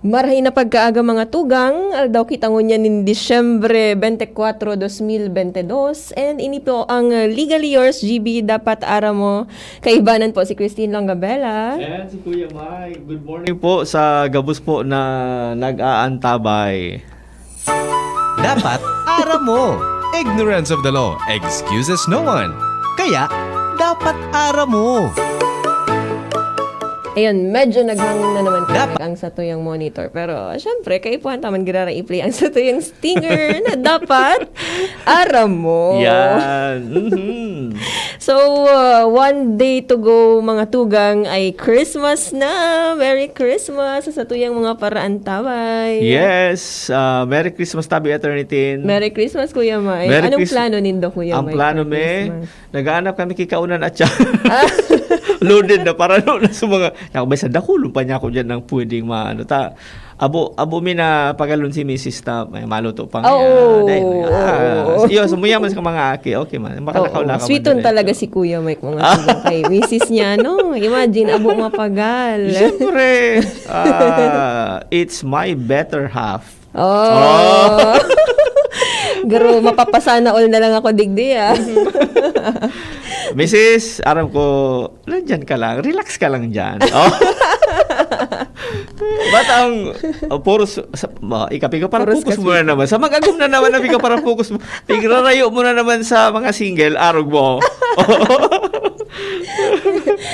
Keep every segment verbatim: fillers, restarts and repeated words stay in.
Marahay na pagkaaga, mga tugang. Aldaw kita ngunyan nin Disyembre twenty-four, twenty twenty-two. And ini po ang, uh, Legally Yours, G B, Dapat Aram Mo. Kaibanan po si Christine Longabella. And si Kuya Mike. Good morning po sa gabos po na nag-aantabay. Dapat aram mo. Ignorance of the law excuses no one. Kaya, dapat aram mo. Ayun, medyo naghangin na naman po Dapat ang satuyang monitor. Pero, syempre, kaipuhan ta man giraray i-play ang satuyang stinger na dapat aram mo. Yan. Mhm. So, uh, one day to go, mga tugang, ay Christmas na. Merry Christmas sa satuyang mga paraantabay. Yes. Uh, Merry Christmas, Tabi Attorney Tin. Merry Christmas, Kuya Mike. Merry Anong Christ- plano nindo, Kuya Ang Mike, plano for mi, Christmas? Naghahanap kami kikaunan at siya. Ah. Loaded na, parano na sa mga, naku, basta dakulon pa niya ako dyan ng pwedeng maano. Ta, abo, abo mi na pagalon si misis ta, may maluto pa Oo, ngayon. Dahil, oo, ah, oo. Iyo, sumuya man sa mga aki, okay man. Oo. Makalakaw-lakaw man Sweeton diretso. Talaga si Kuya Mike, mga Ah. tugang, kay misis niya, no? Imagine, abo mapagal. Siyempre, ah, it's my better half. Oh. Oh. Garo, mapapasana all na lang ako digdi, ah. Misis, aram ko, nandyan ka lang. Relax ka lang dyan. Oh. Ba't ang, oh, puro su-, sa, ba, ikaw, ikaw, parang Puros focus kasi. Mo na naman. Sa mag-agom na naman na ikaw, parang focus mo. Tigrarayo mo na naman sa mga single, arog mo.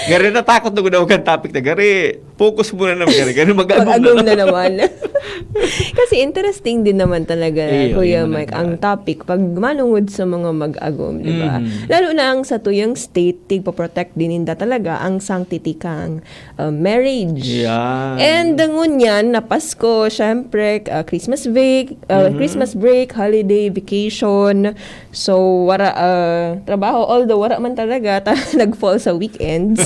Gari, natakot na gud ako kan topic na gari. Focus mo na naman, gari. Gari, mag-agom Mag-agom na na naman. Kasi interesting din naman talaga, Iyo, Kuya iyo Mike, naman. Ang topic pag manungod sa mga mag-agom, di ba? Mm. Lalo na ang satuyang state, tigpo-protect din ninda talaga ang sanctity kang, uh, marriage. Yan. And ngunyan na Pasko, syempre, uh, Christmas break, uh, Mhm. Christmas break, holiday, vacation. So, wara, ah, trabaho, although wara man talaga ta nag-fall sa weekends.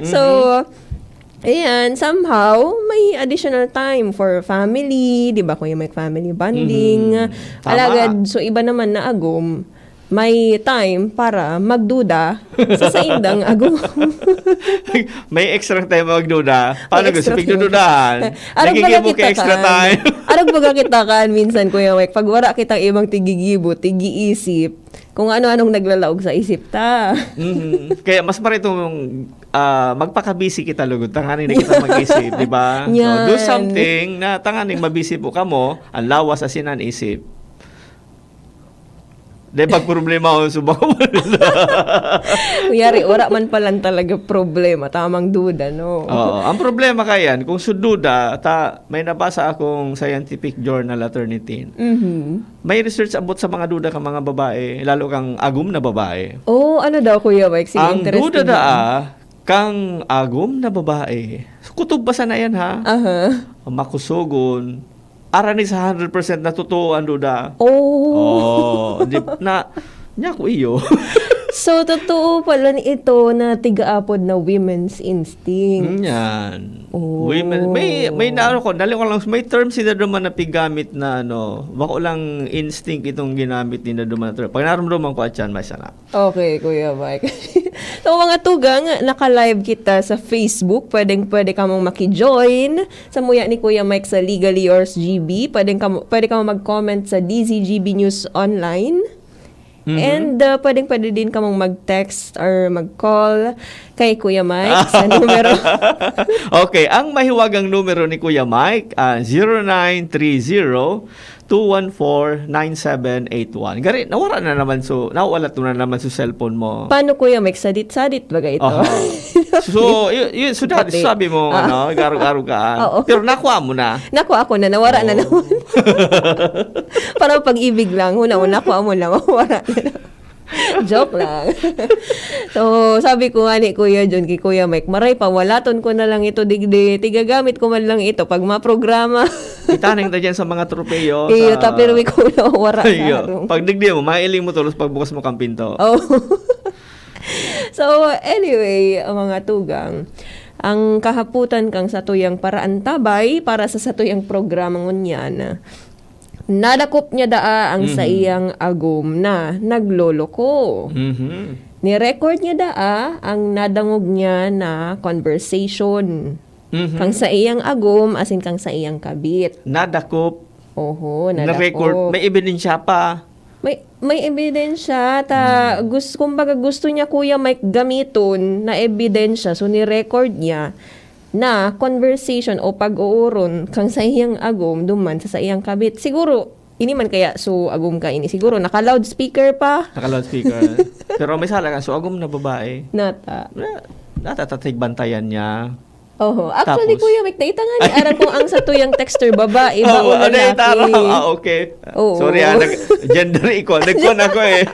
So, Mhm. ayan, somehow, may additional time for family, di ba, Kuya Mike, family bonding. Mhm. Tama. Alagad, so, iba naman na agom, may time para magduda sa saindang agom. May extra time magduda. Paano May gusto extra time. Pigdududahan? Arog Nagigibo baga ka kita extra kan. Time. Arog baga kita kan, minsan, Kuya Mike, pag wara kitang ibang tigigibo, tigiisip, kung ano-anong naglalaog sa isip ta. Mhm. Kaya mas marito mong, ah, magpakabisi kita lugod, tanganing na kita mag-isip, di ba? So, do Yan. Something na tanganing mabisi po kamo, ang lawas asin an isip. Di pagproblemahon sa mga Kuyari, wala man palan talaga problema, tamang duda, no? Oo. Ang problema kaya yan, kung sa duda, ta, may nabasa akong scientific journal, Attorney Tin. Mhm. May research about sa mga duda kang mga babae, lalo kang agom na babae. Oh, ano daw, Kuya Mike? Sige, Ang interesting duda yan. Daa, kang agom na babae, kutob pa sana yan, ha? Aha. Makusogon, arani sa hundred percent na totoo ang duda. Oh. Oh, di, na, niya ko iyo. So, totoo pala ito na tigaapod na women's instinct. Mm, yan. Oh. Women, may, may naano ko, dali ko lang, may term sila duman na pigamit na ano, bako lang instinct itong ginamit nila duman na term. Pag narumduman ko, atyan, may sana. Okay, Kuya Mike. So, mga tugang, naka-live kita sa Facebook. Pwedeng-pwede kamong maki-join. Sa muya ni Kuya Mike sa Legally Yours G B, pwedeng kamo, pwede kamo mag-comment sa D Z G B News Online. Mhm. And, uh, pwedeng-pwede din kamong mag-text or mag-call kay Kuya Mike sa numero. Okay, ang mahiwagang numero ni Kuya Mike, ah, zero nine three zero two one four nine seven eight one. Gari, nawara na naman so, nawalat mo na naman so cellphone mo. Paano, Kuya Mike? Sadit-sadit baga ito? Aha. So, y-, y-, so dati, Pati. Sabi mo, Ah. ano, garog-garog ka, ah. Oo. Pero nakuha mo na. Nakuha ko na, nawara na Oo. naman. Parang pag-ibig lang, huna mo, nakuha mo na, mawara na naman. Joke lang. So, sabi ko nga ni Kuya John kay Kuya Mike, "Maray, pawalaton ko na lang ito, digdi. Tigagamit ko man lang ito pag maprograma." Itanang ta dyan sa mga tropeyo, Iyo, sa ta, pero may kulang, wara Iyo. Sa harong. Pag digdi mo, mailing mo tulos pagbukas mo kang pinto. Oh. So, anyway, ang mga tugang, ang kahaputan kang satuyang paraantabay para sa satuyang programa ngunyan, nadakop niya daa ang Mhm. saiyang agom na nagloloko. Mhm. Ni-record niya daa ang nadangog niya na conversation. Mhm. Kang sa iyang agom, asin kang sa iyang kabit. Nadakop. Oho, Na-record. Nadakop. May ebidensya pa. May, may ebidensya ta, Hmm. gus-, kumbaga gusto niya, Kuya Mike, gamiton na ebidensya. So, ni-record niya na conversation o pag-ooron kang sa iyang agom duman sa, sa iyang kabit. Siguro, ini man kaya, so, agom ka ini. Siguro, naka-loudspeaker pa. Naka-loudspeaker. Pero may sala ka, so, agom na babae. Nata. Na, natatatagbantayan niya. Oho. Actually, Tapos? Kuya Mike, naita nga ni aram kung ang satuyang texter, babae ba Oo, o ano yung lalaki? taro? Ah, okay. Oo. Sorry, ah, nag-, gender equal. Nagkuhan ako eh.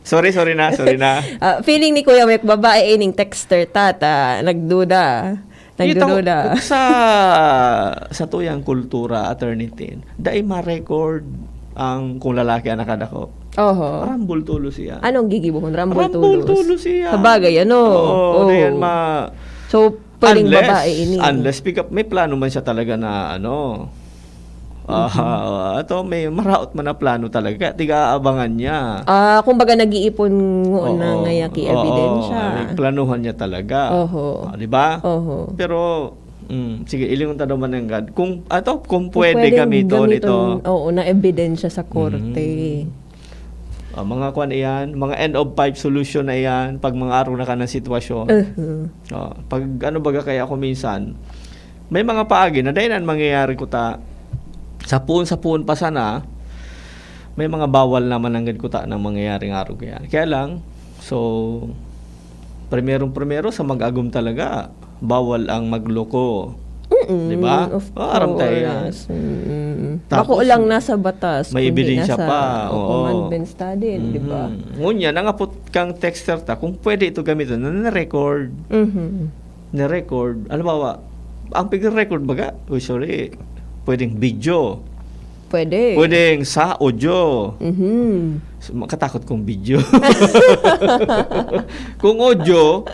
Sorry, sorry na, sorry na. Ah, feeling ni Kuya Mike, babae ining texter, tata, nagduda. Kita Nagdududa. sa, sa tuyang kultura, Attorney Tin, dai ma-record ang kung lalaki ang nakadakop. Oho. Rambol tulos siya. Anong gigibohon? Rambol Rambol tulos. tulos siya. Sa bagay, ano? Oo, Oo. na yan ma-, So, pwedeng Unless, babae ini. unless pick up, may plano man siya talaga na ano, ah, Mhm. ato, may maraot man na plano talaga, kaya tiga-aabangan niya. Ah, kumbaga nag-iipon ngona Oo, ngaya ki oo, ebidensya. may planuhan niya talaga. Oho. Ah, di ba? Oho. Pero, mm, sige, ilingon ta daw man nanggad. Kung, ato, kung Kung pwede pwedeng gamiton gamiton, ito. oo, na ebidensya sa korte. Mm. Ah, mga kwan iyan, mga end of pipe solution na iyan, pag mga araw na ka ng sitwasyon. Uh-huh. Ah, pag ano baga kaya ako minsan, may mga paagi na dahil ang mangyayari ko ta, sa puon, sa puon pa sana, may mga bawal naman ang kuta ng mangyayaring araw kaya. Kaya lang, so, primerong-primero sa mag-agom talaga, bawal ang magloko. Mm-mm, Di ba? of Oh, aram tayo yan. course. Mm-mm. Tapos, Bako lang nasa batas, may kundi ebidensya nasa pa. o Oo. commandments ta din, di ba? Mhm. Ngunyan, nangapot kang texter ta kung pwede ito gamitin na na-record. Mhm. Na-record. Halimbawa, ang pag-record baga, uy, sorry, pwedeng video. Pwede. Pwedeng sa audio. Mhm. So, makatakot kong video. Kung audio,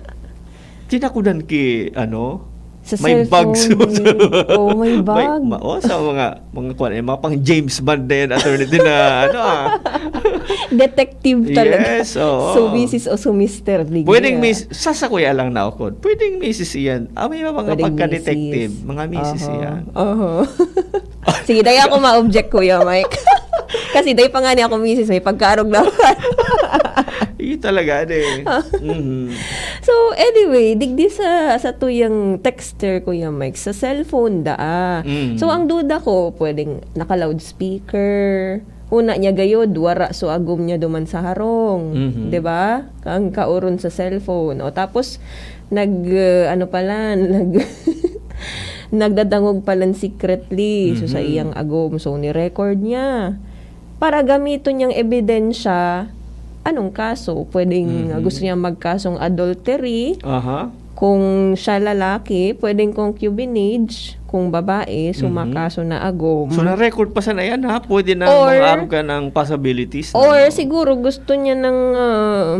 tinakudan ki, ano, Sa may cellphone, bags. may, oh, may May, bag. ma-, oh, sa mga, mga kwan, eh, mga pang James Bond na yan, attorney din na, ano, ah. Detective talaga. Yes, oo. So, misis o so mister, digdi Pwedeng na. mis-, sa, sa kuya lang na ako. Pwedeng misis iyan. Ah, may mga Pwedeng pagka-detective. misis. Mga misis Aha. iyan. Aha. Sige, dai ako ma-object, Kuya Mike. Kasi dai pa nga ni ako misis, may pagkaarog na. Iyo talaga, ade. Mhm. So, anyway, digdi sa, sa tuyang texter, Kuya Mike, sa cellphone daa. Mm. So, ang duda ko, pwedeng naka-loudspeaker. Una niya gayod, wara so agom niya duman sa harong. Mhm. Di ba? Ang kaoron sa cellphone. O, tapos, nag, uh, ano pala, nag, nagdadangog pala secretly. So, sa Mhm. iyang agom. So, ni-record niya. Para gamiton niyang ebidensya, anong kaso? Pwedeng, uh, Mhm. gusto niya magkasong adultery. Aha. Kung siya lalaki, pwedeng concubinage. Kung babae, so Mhm. makaso na agom. So, na-record pa sana yan, ha? Pwede na Or, mag-arog ka ng possibilities na, or no? siguro gusto niya ng, ah,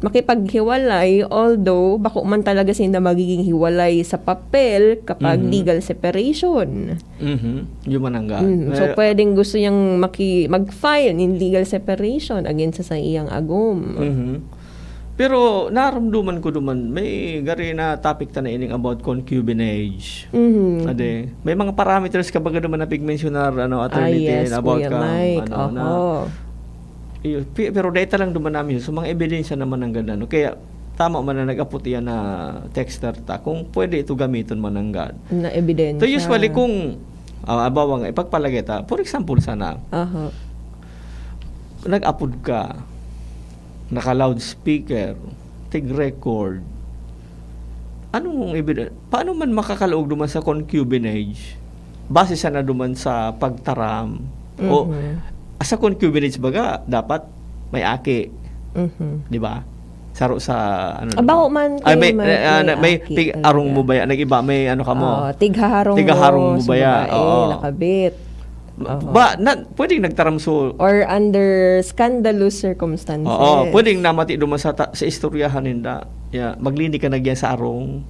makipaghiwalay, although bako man talaga sinda magiging hiwalay sa papel kapag Mhm. legal separation. Mhm. Yun man ang gaan. Mm. So, Eh, pwedeng gusto niyang maki-, mag-file nin legal separation against sa, sa iyang agom. Mhm. Pero naramdaman ko duman, may gari na topic ta na ining about concubinage. Mhm. Ade, may mga parameters ka baga duman na pigmensionar, ano, Ah, attorney Tin, yes, about Kuya kang, Mike. ano, na Oho. Iyo, pi-, pero dai ta lang duman namin yun. So, mga ebidensya naman ang ganda, no? Kaya, tama man na nag-apot iyan na texter ta, kung pwede ito gamiton man ang gad. Na ebidensya. So, usually, kung, ah, abawa nga, ipagpalagay ta, for example, sana, Aha. nag-apod ka, naka-loudspeaker, tig-record, anong ebiden-, paano man makakalaog duman sa concubinage? Base sana duman sa pagtaram. O, Mhm. sa concubinage baga, dapat may aki. Mhm. Di ba? Saro sa, ano Ah, naman. bako man Ay, kayo may, may, ah, na, may, aki pig-, talaga. arong mo ba yan? Nag-iba, may ano ka mo? Oo, tighaharong Tighaharong mo mo sa ba yan? babae, Oo. nakabit. Ma-, Oho. ba, na, pwedeng nagtaram so Or under scandalous circumstances. Oo, pwedeng namati duman sa ta-, sa istoryahan ninda. Ya, maglini ka nagyan sa arong.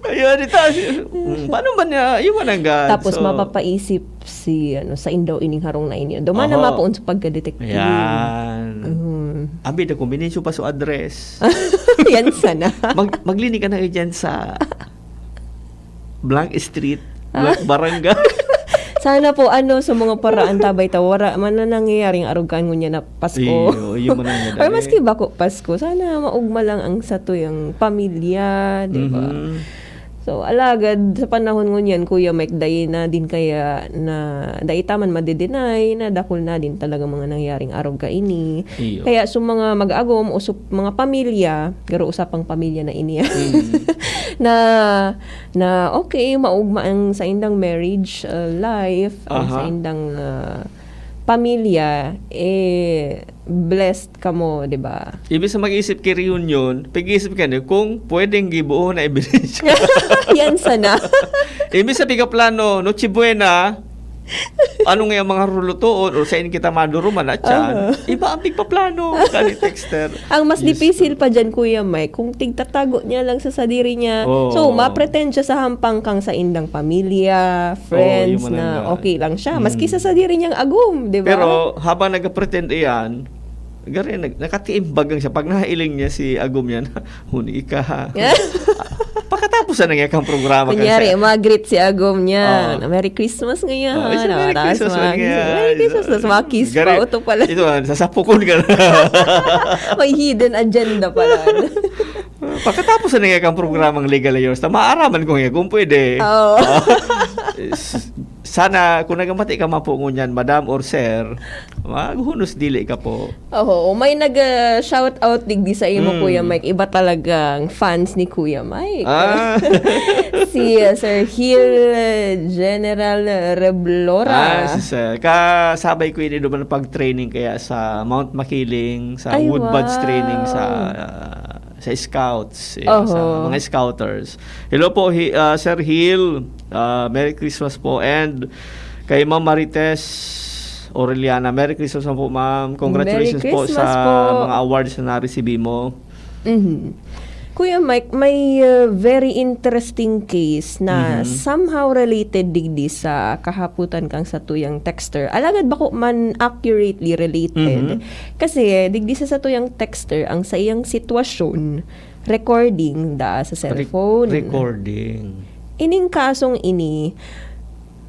Ayun, ito, si-, mm, paano ba niya, yun man ang gan-, Tapos so mapapaisip si, ano, sa indaw ining harong na ini. Duman na Oho. mapoon sa pagka-detective. Yan. Mhm. Abi na, kumbinensyo pa so address. Yan sana. Mag, maglini ka na dyan sa blank street, blank barangay. Sana po, ano, sa mga paraan tabay ta, wara man na nangyayaring arog kan ngunyan na Pasko. Iyo, iyo man ang Or nadali. Maski bako Pasko, sana maugma lang ang satuyang pamilya, di ba? Mhm. So, alagad, sa panahon ngunyan, Kuya Mike, dai na din kaya na, dai ta man madedenay na dakul na din talaga mga nangyaring arog kaini. Iyo. Kaya sa mga mag-agom o sa mga pamilya, garo usapang pamilya na ini, na, na okay, maugma ang saindang marriage uh, life, ang Aha. saindang uh, pamilya, eh, blessed kamo, di ba? Imbis na mag-isip ki reunion, pag-iisip ka niyo kung pwedeng gibuo na ebidensya. Yan sana. Imbis na pigaplano, Noche Buena, ano nga yung mga rulutoon o saan kita maduruman at yan, iba ang pigpaplano, kani texter. Ang mas Yes. dipisil pa dyan, Kuya Mike, kung tigtatago niya lang sa sadiri niya. Oo. So, ma-pretend siya sa hampang kang saindang pamilya, friends, Oo, yun man na ang, okay lang siya. Maski Mm. sa sadiri niyang agom, di ba? Pero habang nag-pretend iyan, gari, nag, nakatiimbag lang siya. Pag nailing niya si agom niya na, "Huni ka, ha?" Pakatapos na nangyay kang programa ka Kunyari, siya. mag-greet si agom niya. Oo. Merry Christmas ngayon. Oh, it's a Merry Taas Christmas mga man kiss. yan. Merry Christmas. Tapos mga kiss Gari, pa. Uto pala. Ito, ah, sasapukon ka na. May hidden agenda pala. Pagkatapos na nangyay kang programang Legal Yours, ta maaraman ko nga kung pwede. Oo. Ah, s- sana, kung nagamati ka man po ngunyan, madam or sir, maghunos dili ka po. Oo, may nag-shout out digdi sa imo, Mm. Kuya Mike. Iba talagang fans ni Kuya Mike. Ah. Si uh, Sir Hill uh, General Reblora. Ah, si sir. Kasabay ko ini duman pag-training kaya sa Mount Makiling, sa Ay, Wood Buds wow. Training sa sa Scouts, yeah, sa Oho. mga Scouters. Hello po, hi, ah, Sir Hill. Ah, Merry Christmas po. And kay Ma'am Marites Orellana, Merry Christmas po, ma'am. Congratulations Merry po Christmas sa po. mga awards na na-receive mo. Mhm. Kuya Mike, may uh, very interesting case na Mhm. somehow related digdi sa kahapotan kang satuyang texter. Alagad bako man accurately related. Mhm. Kasi digdi sa satuyang texter, ang sa iyang sitwasyon, recording da sa Re- cellphone. recording. Ining kasong ini,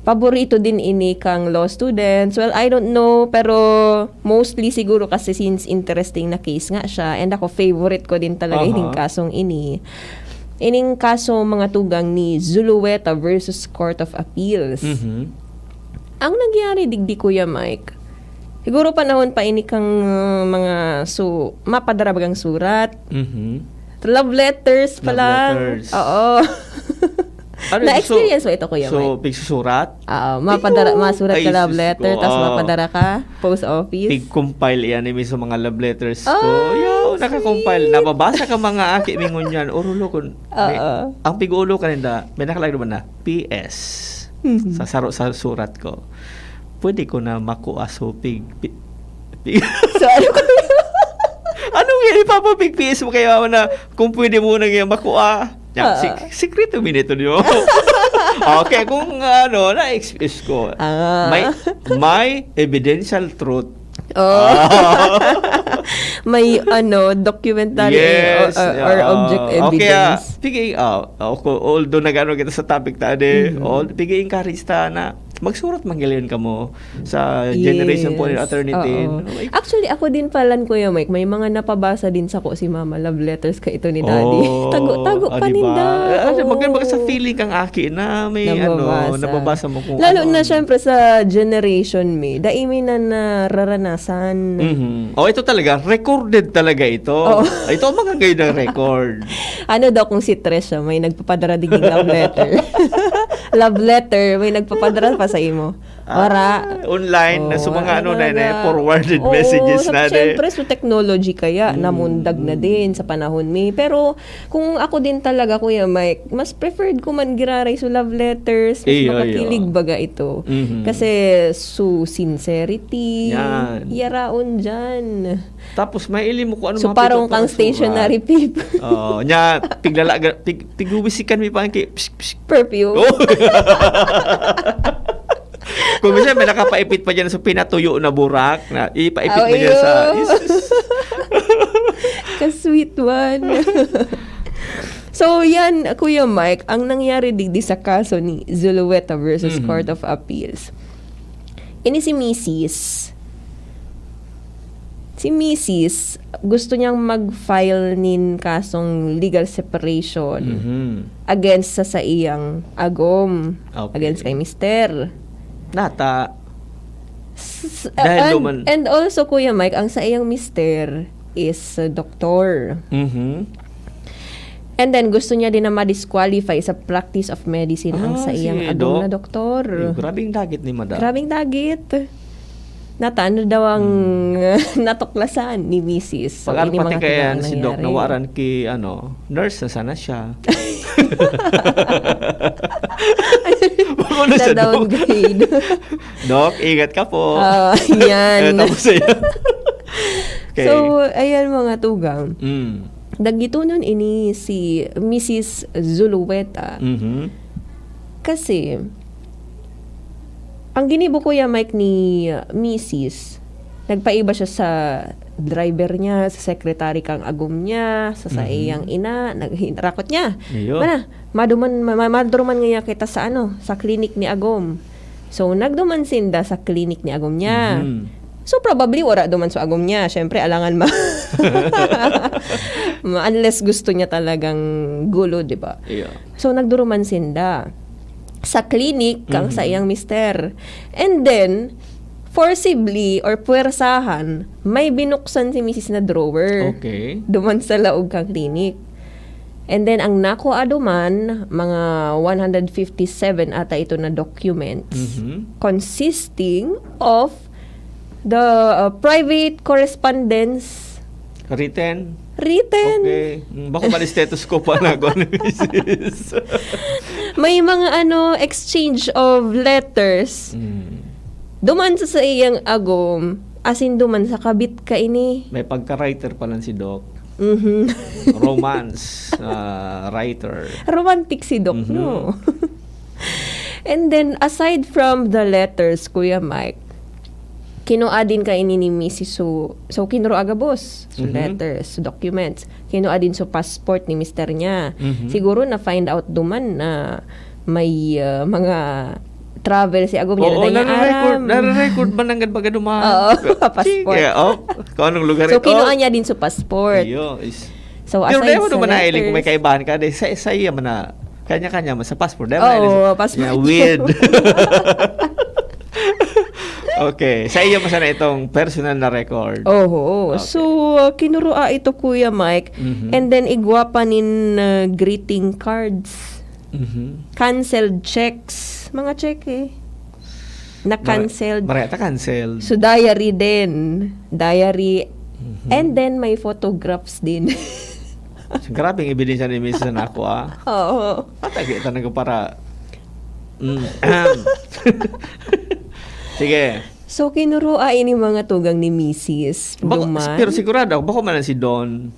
paborito din ini kang law students. Well, I don't know, pero mostly siguro kasi since interesting na case nga siya, and ako, favorite ko din talaga Aha. ining kasong ini. Ining kaso, mga tugang, ni Zulueta versus Court of Appeals. Mhm. Ang nangyari digdi, Kuya Mike, siguro panahon pa ini kang uh, mga su mapadara bagang surat. Mhm. Love letters pa Love lang. letters. Oo. Ano, Na-experience so, mo ito, Kuya so, Mike? pigsusurat? Ah, mapadara, Ayun. masurat Ay, ka love sus letter, ko, tapos ah. mapadara ka post office. Pig-compile yan eh, sa mga love letters ko. Ah, Yo, naka-compile. sweet. Nababasa ka mga aki mingon yan. Orulo kun. Oo. Ang pig-ulo ka ninda, may nakalagay naman na, P S. Mhm. Sa saro sa surat ko. Pwede ko na makua so pig, pig, pig So, ano ko? Ano nga ipapapig P S mo kaya na kung pwede mo na nga makua? Ya, Ah. sik- sikreto minito niyo. Okay, kung ano, na-expose ko. Ah. May, may evidential truth. Oh. May ano, documentary Yes, or, or, or yeah. object Okay, ah, evidence. pigi, ah, ako, although nag-ano kita sa topic ta, de, Mhm. all, pigi encourage ta na magsurat man galayon kamo sa Yes. generation po ni Attorney Tin. Oo. Ay, Actually, ako din pala, Kuya Mike, may mga napabasa din sa ko si Mama love letters ka ito ni Daddy. Oh, Tago-tago ah, pa di ba? ninda. Ah, Oo. maganda ba sa feeling kang aki na may ano, Nababasa. nababasa mo kung Lalo ano. Na syempre sa generation mi, dai mi na nararanasan. Mhm. Oh, ito talaga, recorded talaga ito. Oo. Ito ang mga ngayon na record. Ano daw kung si Tresha may nagpapadara diging love letter? Love letter, may nagpapadara pa sa imo? Wara. Ah, online na Oo, sa mga ano na, talaga. na forwarded Oo, messages sa- na, de. Siyempre, sa technology kaya, Mm. namundag na din sa panahon mi. Pero kung ako din talaga, Kuya Mike, mas preferred ko man giraray sa love letters, mas Iyo, makakilig iyo. baga ito. Mhm. Kasi so sincerity, Yan. yaraon dyan. Tapos may ilim mo kung ano So mga parang pito kang para stationary surat. paper. Oo, nya piglalaga pig, pigwisikan mi pa ang ki psh, psh. Perfume. Oh. Kung minsan may nakapaipit pa dyan sa pinatuyo na burak na ipaipit Oh, mo dyan sa iyo. is- Ka-sweet man. So, yan, Kuya Mike, ang nangyari digdi sa kaso ni Zulueta versus Mhm. Court of Appeals. Ini si Misis, si Misis, gusto niyang mag-file nin kasong legal separation Mhm. against sa saiyang agom, Okay. against kay Mister. Nata. S- s- Dahil and, duman- and also, Kuya Mike, ang saiyang mister is uh, doktor. Mhm. And then, gusto niya din na ma-disqualify sa practice of medicine ang Ah, saiyang si agom Doc. na doktor. Eh, grabing dagit ni Madam. Grabing dagit. Nata, ano daw ang natuklasan ni Misis? So, Pag ini pati mga kaya kailangan si Doc nangyari. nawaran ki ano, nurse na sana siya. Bako na siya, Doc. Na-downgrade. Doc, ingat ka po. Ah, yan. Eh, tapos yun. Okay. So, ayan mga tugang. Mm. Dagitonon ini si Misis Zulueta. Mhm. Kasi, ang ginibo, Kuya Mike, ni uh, Misis, nagpaiba siya sa driver niya, sa secretary kang agom niya, sa Mhm. saiyang ina, naghirakot niya. Iyo. Mana, maduman, ma- ma- maduruman niya kita sa ano, sa clinic ni agom. So, nagduman sinda sa clinic ni agom niya. Mhm. So, probably, wala duman sa agom niya. Siyempre, alangan ma-, ma-, unless gusto niya talagang gulo, di ba? Iyo. So, nagduruman sinda sa clinic kang Mhm. saiyang mister. And then, forcibly or puwersahan, may binuksan si misis na drawer. Okay. Duman sa laog kang clinic. And then, ang nakuha duman, mga one hundred fifty-seven ata ito na documents, Mhm. consisting of the uh, private correspondence. Written? Written. Okay. Mm, bako man stethoscope na ako ni misis. May mga ano, exchange of letters. Mm. Duman sa saiyang agom, asin duman sa kabit kaini. May pagka-writer pala si Doc. Mhm. Romance ah, writer. Romantic si Doc, Mhm. no? And then, aside from the letters, Kuya Mike, kinua din kaini ni Misis. So, so kinurua gabos. So, Mhm. letters, documents. Kinua din so passport ni mister niya. Mhm. Siguro na-find out duman na may uh, mga travel si agom niya. Oo, na dai niya nare-record, aram. Nare-record man nanggad baga duman. Oo, passport. Sige, oh, kung anong lugar. So, kinua Oh. niya din so passport. Iyo, is. So, Pero aside dahil mo sa naman nailing kung may letters, kaibahan ka, di, sa, sa iya man na, kanya-kanya man sa passport. Dahil Oo, mo nailing sa- passport. Yeah, weird. Okay. Sa iyo man sana itong personal na record. Oho. Okay. So, uh, kinurua ito, Kuya Mike. Mhm. And then, igwa pa nin uh, greeting cards. Mhm. Canceled checks. Mga check eh. Na-cancelled. Mare-, mareta cancelled. So, diary din. Diary. Mhm. And then, may photographs din. Grabing ebidensya ni misis na ako, ah. Oo. Patagi talaga para... Mm. Sige. So, kinurua ini mga tugang ni misis. Bako, Duman. Pero sigurado ako, bako man si Don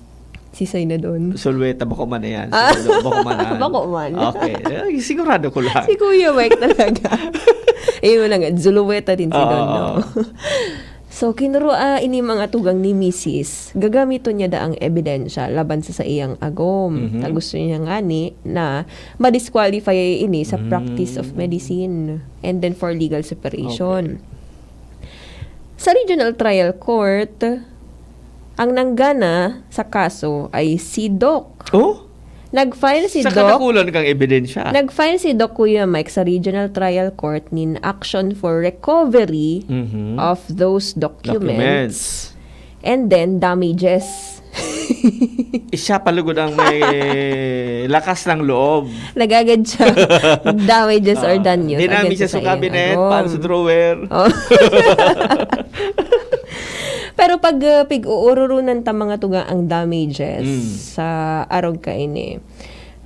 Si Say na Don. Zulueta, bako man na yan. Ah. Sigurado, bako man na. Bako man. Okay. Eh, sigurado ko lang. Si Kuya Mike talaga. Ayun lang, Zulueta din si Oo, Don, no? oo. So, kinurua ini mga tugang ni misis. Gagamiton niya daang ebidensya laban sa saiyang agom. Mhm. Na gusto niya ngani na ma-disqualify ini sa Mm. practice of medicine and then for legal separation. Okay. Sa Regional Trial Court, ang nanggana sa kaso ay si Doc. Oh? Nag-file si Sa Doc. Kadakulan kang ebidensya. Nag-file si Doc, Kuya Mike, sa Regional Trial Court nin action for recovery Mhm. of those documents. Documents. And then, damages. Siya palugod ang may lakas ng loob. Nagagad siya. Damages or Ah, danyos dinamage against siya sa saiyang cabinet, agom. paan sa drawer. Oh. Pero pag uh, pig-uururunan ta mga tugang ang damages Mm. sa arog kaini,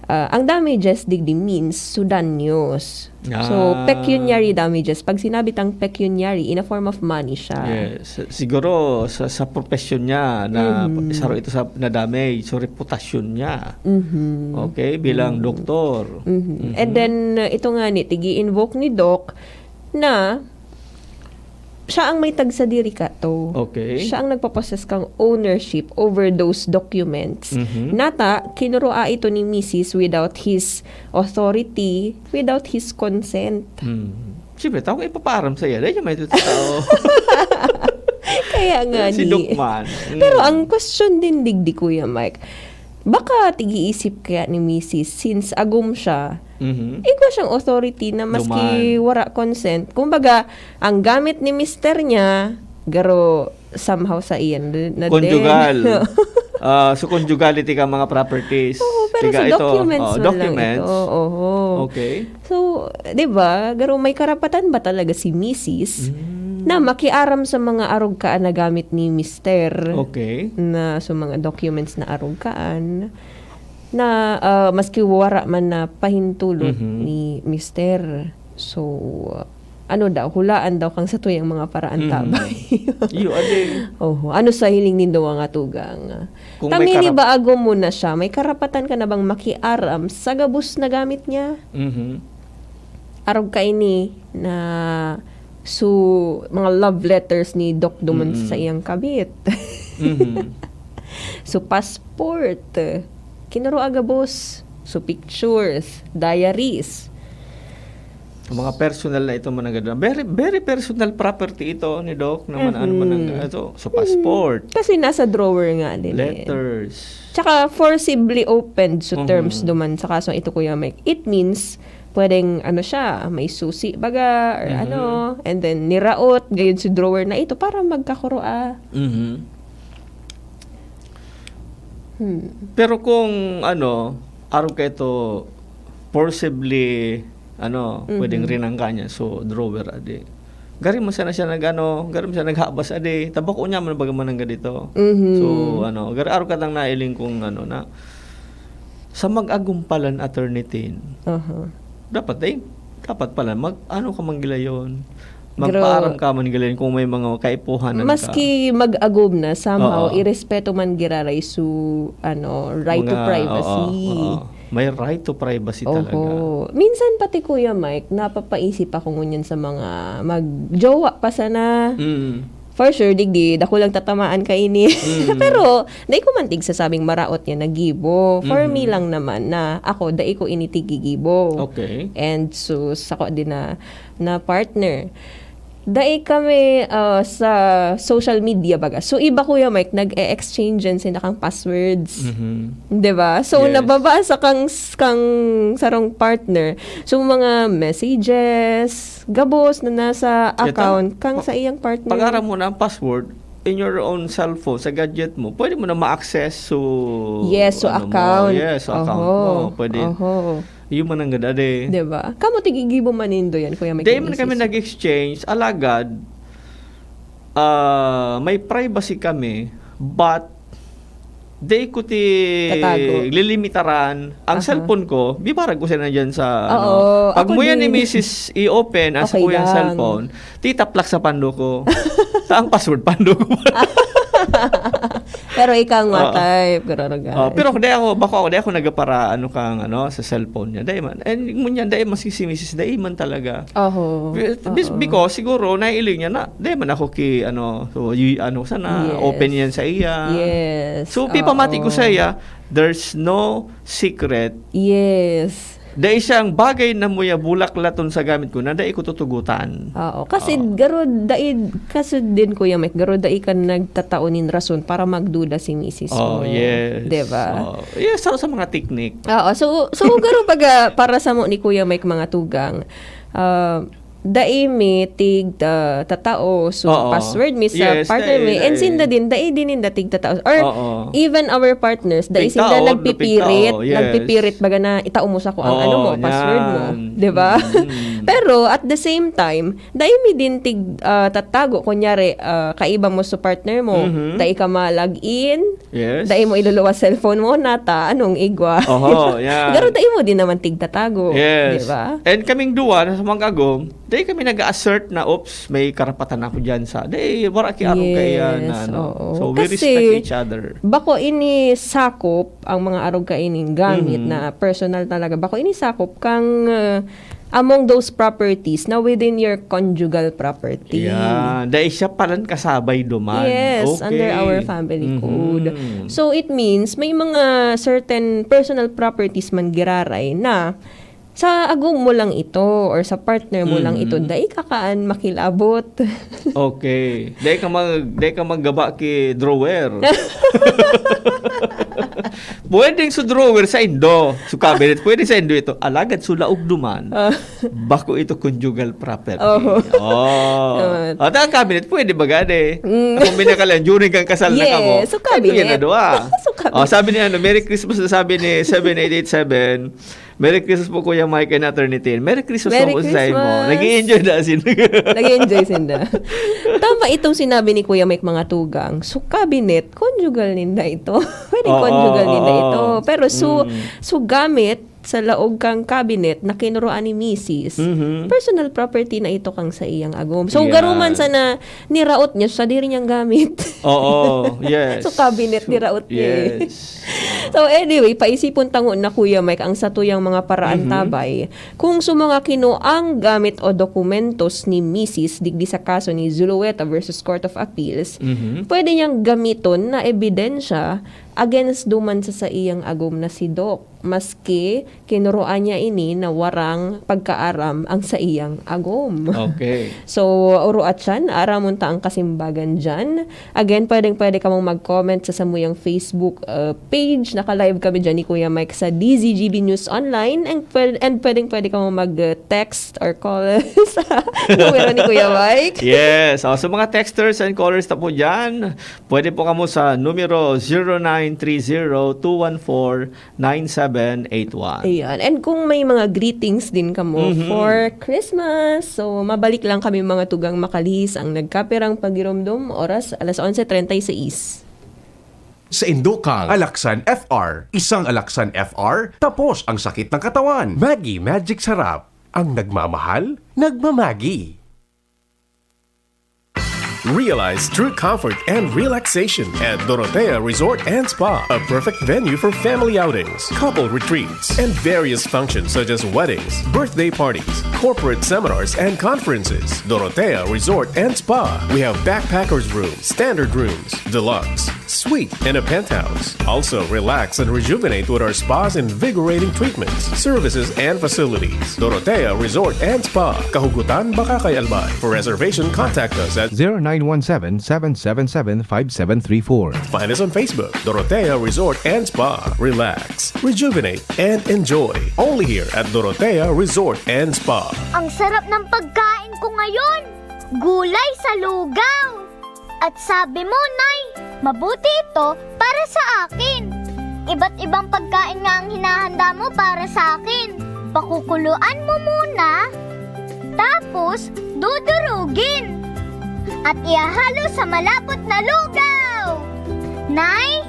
ah, ang damages digdi means so danyos. So, Ah. pecuniary damages. Pag sinabi tang pecuniary, in a form of money siya. Yes. Siguro sa, sa profesyon niya na Mhm. isaro ito sa na-damage, so reputasyon niya. Mhm. Okay, bilang doktor. Mhm. And then, uh, ito nga ni, tigi-invoke ni Doc na siya ang may tagsadiri kato. Okay. Siya ang nagpapossess kang ownership over those documents. Mhm. Nata, kinurua ito ni misis without his authority, without his consent. Hmm. Siyempre, tao ka ipapaaram sa iya. Dahil siya may tao. Kaya nga Si ni. Doc man. Mm. Pero ang question din, digdi, Kuya Mike, baka tig-iisip kaya ni misis, since agom siya, Mhm. igwa siyang authority na maski Duman. wara consent. Kumbaga, ang gamit ni mister niya, garo somehow sa iyan na din. Conjugal. Ah, so, conjugality ka mga properties. Oo, pero Tiga sa ito, documents oh, man documents. lang ito. Oho. Okay. So, di ba, garo may karapatan ba talaga si misis Mm. na makiaram sa mga arog kaan na gamit ni mister? Okay. Na sa mga documents na arog kaan na ah, maski wara man na pahintulot Mhm. ni mister. So, ano daw, hulaan daw kang satuyang mga paraan Mhm. tabay. Iyo, ade. Oho. Ano sa hiling nindo, mga tugang? Kung may Tangini karap- ba agom mo na siya? May karapatan ka na bang makiaram sa gabos na gamit niya? Mhm. Arog kaini na su mga love letters ni Doc duman Mm-mm. sa iyang kabit. Mhm. Su passport. Kinurua gabos. Su pictures. Diaries. Ang mga personal na ito, mananggad. Very, very personal property ito ni Doc naman. Ano Mhm. man ang ito? So, passport, Kasi nasa drawer nga din eh. Letters. Tsaka forcibly opened su Mhm. terms duman sa kasong ito, Kuya Mike. It means, pwedeng ano siya, may susi baga, or Mhm. ano, and then niraot, gayon sa drawer na ito para magkakurua. Mhm. Hmm. Pero kung ano, arog ka ito, forcibly, ano, Mhm. pwedeng rinangga niya, so drawer, adi. Gari mo sana siya nag-ano, gari mo siya naghabas, adi. Tabako niya man baga mananggad ito. Mhm. So, ano, gari arog ka tang nailing kung ano na, sa mag-agumpalan attorney Tin, Aha. dapat eh, dapat pala, mag, ano ka man gilayon, Gro- magpaaram ka man gilayon kung may mga kaipuhanan ka. Maski mag-agom na, somehow, Oo. irespeto man giraray su, ano, right to Mga, privacy. Oo, oo. May right to privacy Oho. talaga. Minsan pati, Kuya Mike, napapaisip ako ngunyan sa mga mag-jowa pa sana. Mm. For sure, digdi, dakulang tatamaan kaini. Mm. Pero, dai ko man tigsasabing maraot niya nagibo. For Mhm. me lang naman na ako, dai ko ini tigigibo. Okay. And so, sako din na, na partner. Dai kami ah, sa social media baga. So, iba, Kuya Mike, nag-e-exchange yan sila kang passwords. Mhm. 'Di ba? So, Yes. nababasa kang, kang sarong partner. So, mga messages, gabos na nasa Ito, account kang pa- sa iyang partner. Pag-aram mo na ang password in your own cellphone, sa gadget mo, pwede mo na ma-access. So, Yes, so ano mo, account. Yes, so account Oho. mo. Pwede. Oho. Yung mananggad, ade. 'Di ba? Kamo tigigibo man nindo yan, Kuya Mike. Di man kami nag-exchange, alagad, ah, may privacy kami, but di ko ti Tatago. lilimitaran. Ang Aha. Cellphone ko, bibarag ko siya na dyan sa, ano. Oo, Pag ako mo yan ni din. misis i-open, asa Okay ko yung lang. Cellphone, titaplak sa pando ko. Sa ang password, pando ko. Pero ikaw nga Oo. type, garo-garo. Oh, pero di ako, bako ako, di ako nagpara, ano kang, ano, sa cellphone niya. Di man. And ngunyan, di man si, si misis, di man talaga. Oho. Be- bis- Oo. Because siguro nailing niya na, di man ako ki, ano, so, y- ano sana, Yes. open yan sa iya. Yes. So, pipamati ko Oo. sa iya, there's no secret. Yes. Dai siyang bagay na muya bulaklaton sa gamit ko na dai ko tutugutan. Oo. Kasi Oo. garo dai, kasi din, Kuya Mike, garo dai ka nagtatao nin rason para magduda si misis Oh, mo. yes. 'Di ba? Oh, yes, sa, sa mga technique. Oo, so so garo pag ah, para sa mo ni Kuya Mike, mga tugang, ah, dai mi tig ah, tatao, so Oo. password mi sa Yes, partner dai, mi, and dai. sinda din, dai din ninda tig tatao. Or Oo. even our partners, dai sinda Tig tao, nagpipirit, tig tao, yes. nagpipirit baga na itao mo sa ko ang ano mo, Oo, password mo, yan. 'di ba? Mm. Pero at the same time, dai mi din tig ah, tatago, kunyari ah, kaiba mo sa partner mo, Mhm. dai ka ma-log in, Yes. dai mo iluluwas cellphone mo, nata, anong igwa? Oho, yan. Pero dai mo din naman tig tatago, Yes. 'di ba? And kaming duwa na sa mag-agom, Dai kami nag-assert na, "Oops, may karapatan ako diyan sa," dai, wala ki arog kaiyan na, Yes, ano. oo. So, we Kasi, respect each other. Bako ini sakop ang mga arog kaining gamit Mhm. na personal talaga. Bako ini sakop kang uh, among those properties na within your conjugal property. Yeah. Dai siya palan kasabay duman. Yes, Okay. under our family Mhm. code. So it means may mga certain personal properties man giraray na sa agom mo lang ito or sa partner mo lang ito, Mhm. dai ka kaan makilabot. Okay. Dai ka mag, dai ka maggaba ki drawer. Pwedeng sa drawer sa indo, sa cabinet, pwede sa indo ito. Alagad sa laog duman, Ah. bako ito conjugal property. Oho. Oh. Tama. At ang cabinet, pwede ba gani? Mm. Ako minakala, during kang kasal na Yes, kamo. so Ano yan cabinet. na duwa? So cabinet. Oh, sabi ni ano, Merry Christmas na sabi ni seven eight eight seven. Merry Christmas po, Kuya Mike and Attorney Tin. Merry Christmas Merry po sa imo. Christmas. Nag-i-enjoy na sila. Nag-enjoy sinda. Tama itong sinabi ni Kuya Mike, mga tugang. So, cabinet, conjugal ninda ito. Pwede Oo, conjugal ninda oo. ito. Pero so, Mm. so gamit sa laog kang cabinet na kinuroan ni misis, Mhm. personal property na ito kang sa iyang agom. So, Yeah. garuman sana niraot niya sa diri niyang gamit. Oo, yes. So, cabinet, niraot niya eh. Yes. So anyway, paisipon tango na, Kuya Mike, ang satuyang mga paraan Mhm. tabay. Kung sa mga kinuang gamit o dokumentos ni misis digdi sa kaso ni Zulueta versus Court of Appeals, Mhm. pwede niyang gamiton na ebidensya against duman sa saiyang agom na si Doc, maski kinuroan niya ini na warang pagkaaram ang saiyang agom. Okay. So, uruat siyan, aramon ta ang kasimbagan dyan. Again, pwedeng-pwede kamong mag-comment sa samuyang Facebook uh, page. Naka-live kami dyan ni Kuya Mike sa D Z G B News Online. And, pwede, and pwedeng-pwede kamong mag-text or call sa numero ni Kuya Mike. Yes. Oh, sa mga texters and callers na po dyan, pwede po kamo sa numero zero nine three zero two one four nine seven eight one. Ayan. And kung may mga greetings din kamo Mhm. for Christmas, so mabalik lang kami, mga tugang, makalihis ang nagkapirang pagiromdom, oras alas onse treinta y seis. Sa Indokang, Alaksan F R. Isang Alaksan F R, tapos ang sakit ng katawan. Maggi Magic Sarap. Ang nagmamahal, nagmamagi. Realize true comfort and relaxation at Dorotea Resort and Spa, a perfect venue for family outings, couple retreats, and various functions such as weddings, birthday parties, corporate seminars, and conferences. Dorotea Resort and Spa. We have backpackers room, standard rooms, deluxe, suite, and a penthouse. Also, relax and rejuvenate with our spa's invigorating treatments, services, and facilities. Dorotea Resort and Spa, Kahugutan, Bacacay, Albay. For reservation, contact us at zero nine one seven, seven seven seven, five seven three four. Find us on Facebook, Dorotea Resort and Spa. Relax, rejuvenate, and enjoy. Only here at Dorotea Resort and Spa. Ang sarap ng pagkain ko ngayon! Gulay sa lugaw! At sabi mo, Nay, mabuti ito para sa akin. Iba't ibang pagkain nga ang hinahanda mo para sa akin. Pakukuluan mo muna, tapos dudurugin. At ihahalo sa malapot na lugaw. Nay,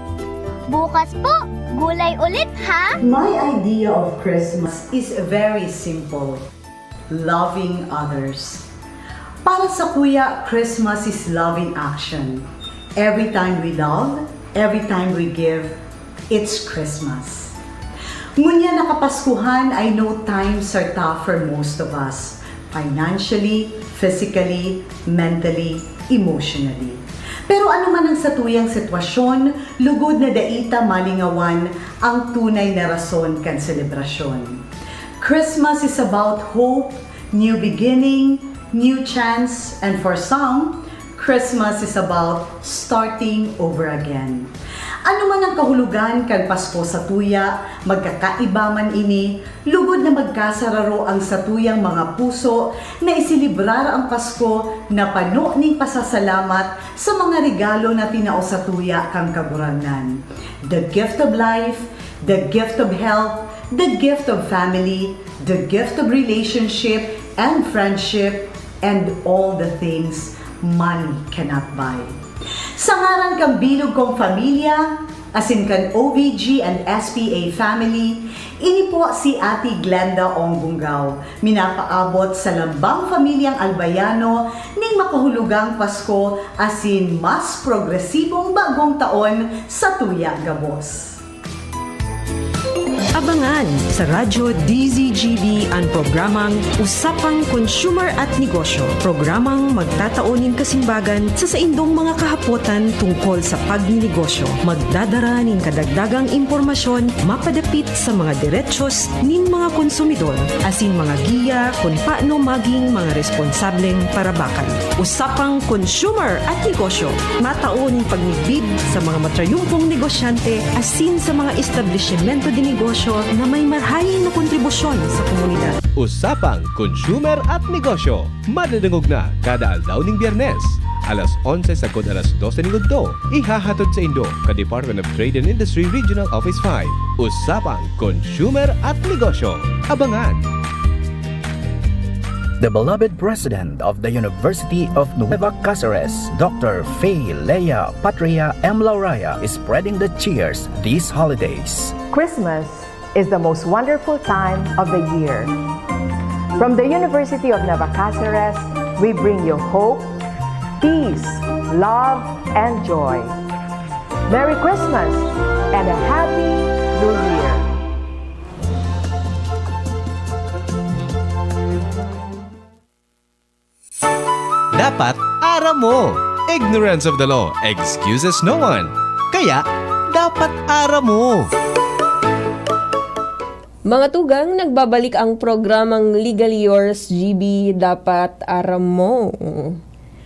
bukas po, gulay ulit ha? My idea of Christmas is very simple. Loving others. Para sakuya, Christmas is love in action. Every time we love, every time we give, it's Christmas. Ngunyan na Kapaskuhan, I know times are tough for most of us, financially, physically, mentally, emotionally. Pero ano man ang satuyang sitwasyon, lugod na dai ta malingawan ang tunay na rason kan selebrasyon. Christmas is about hope, new beginning, new chance, and for some, Christmas is about starting over again. Ano man ang kahulogan kan Pasko satuya, magkakaiba man ini, lugod na magkasararo ang satuyang mga puso na iselebrar ang Pasko na pano ning pasasalamat sa mga regalo na tinao satuya kan Kagurangnan. The gift of life, the gift of health, the gift of family, the gift of relationship and friendship, and all the things money cannot buy. Sa ngaran kan bilog kong pamilya, Asin kan O V G and S P A family, ini po si Ate Glenda Ong Bungaw, minapaabot sa lambang pamilyang Albayano ning makahulugang Pasko asin mas progresibong bagong taon sa tuya gabos. Abangan sa Radyo D Z G B an programang Usapang Consumer at Negosyo, programang magtatao nin kasimbagan sa saindong mga kahapotan tungkol sa pagninegosyo. Magdadara nin kadagdagang impormasyon mapadapit sa mga derechos nin mga konsumidor, asin mga giya kun paano maging mga responsableng parabakan. Usapang Consumer at Negosyo, matao nin pagmidbid sa mga matrayumpong negosyante asin sa mga establisimento de negosyo na may marahay na kontribusyon sa komunidad. Usapang Consumer at Negosyo, madadangog na kada aldaw ning Biyernes, alas onse sagkod alas dose ning udto. Ihahatod saindo kan Department of Trade and Industry Regional Office five. Usapang Consumer at Negosyo. Abangan! The beloved president of the University of Nueva Cáceres, Doctor Fay Lea Patria M. Lauraya, is spreading the cheers these holidays. Christmas is the most wonderful time of the year. From the University of Nueva Cáceres, we bring you hope, peace, love, and joy. Merry Christmas and a Happy New Year! Dapat aram mo. Ignorance of the law excuses no one. Kaya, dapat aram mo. Mga tugang, nagbabalik ang programang Legally Yours, G B, dapat aram mo.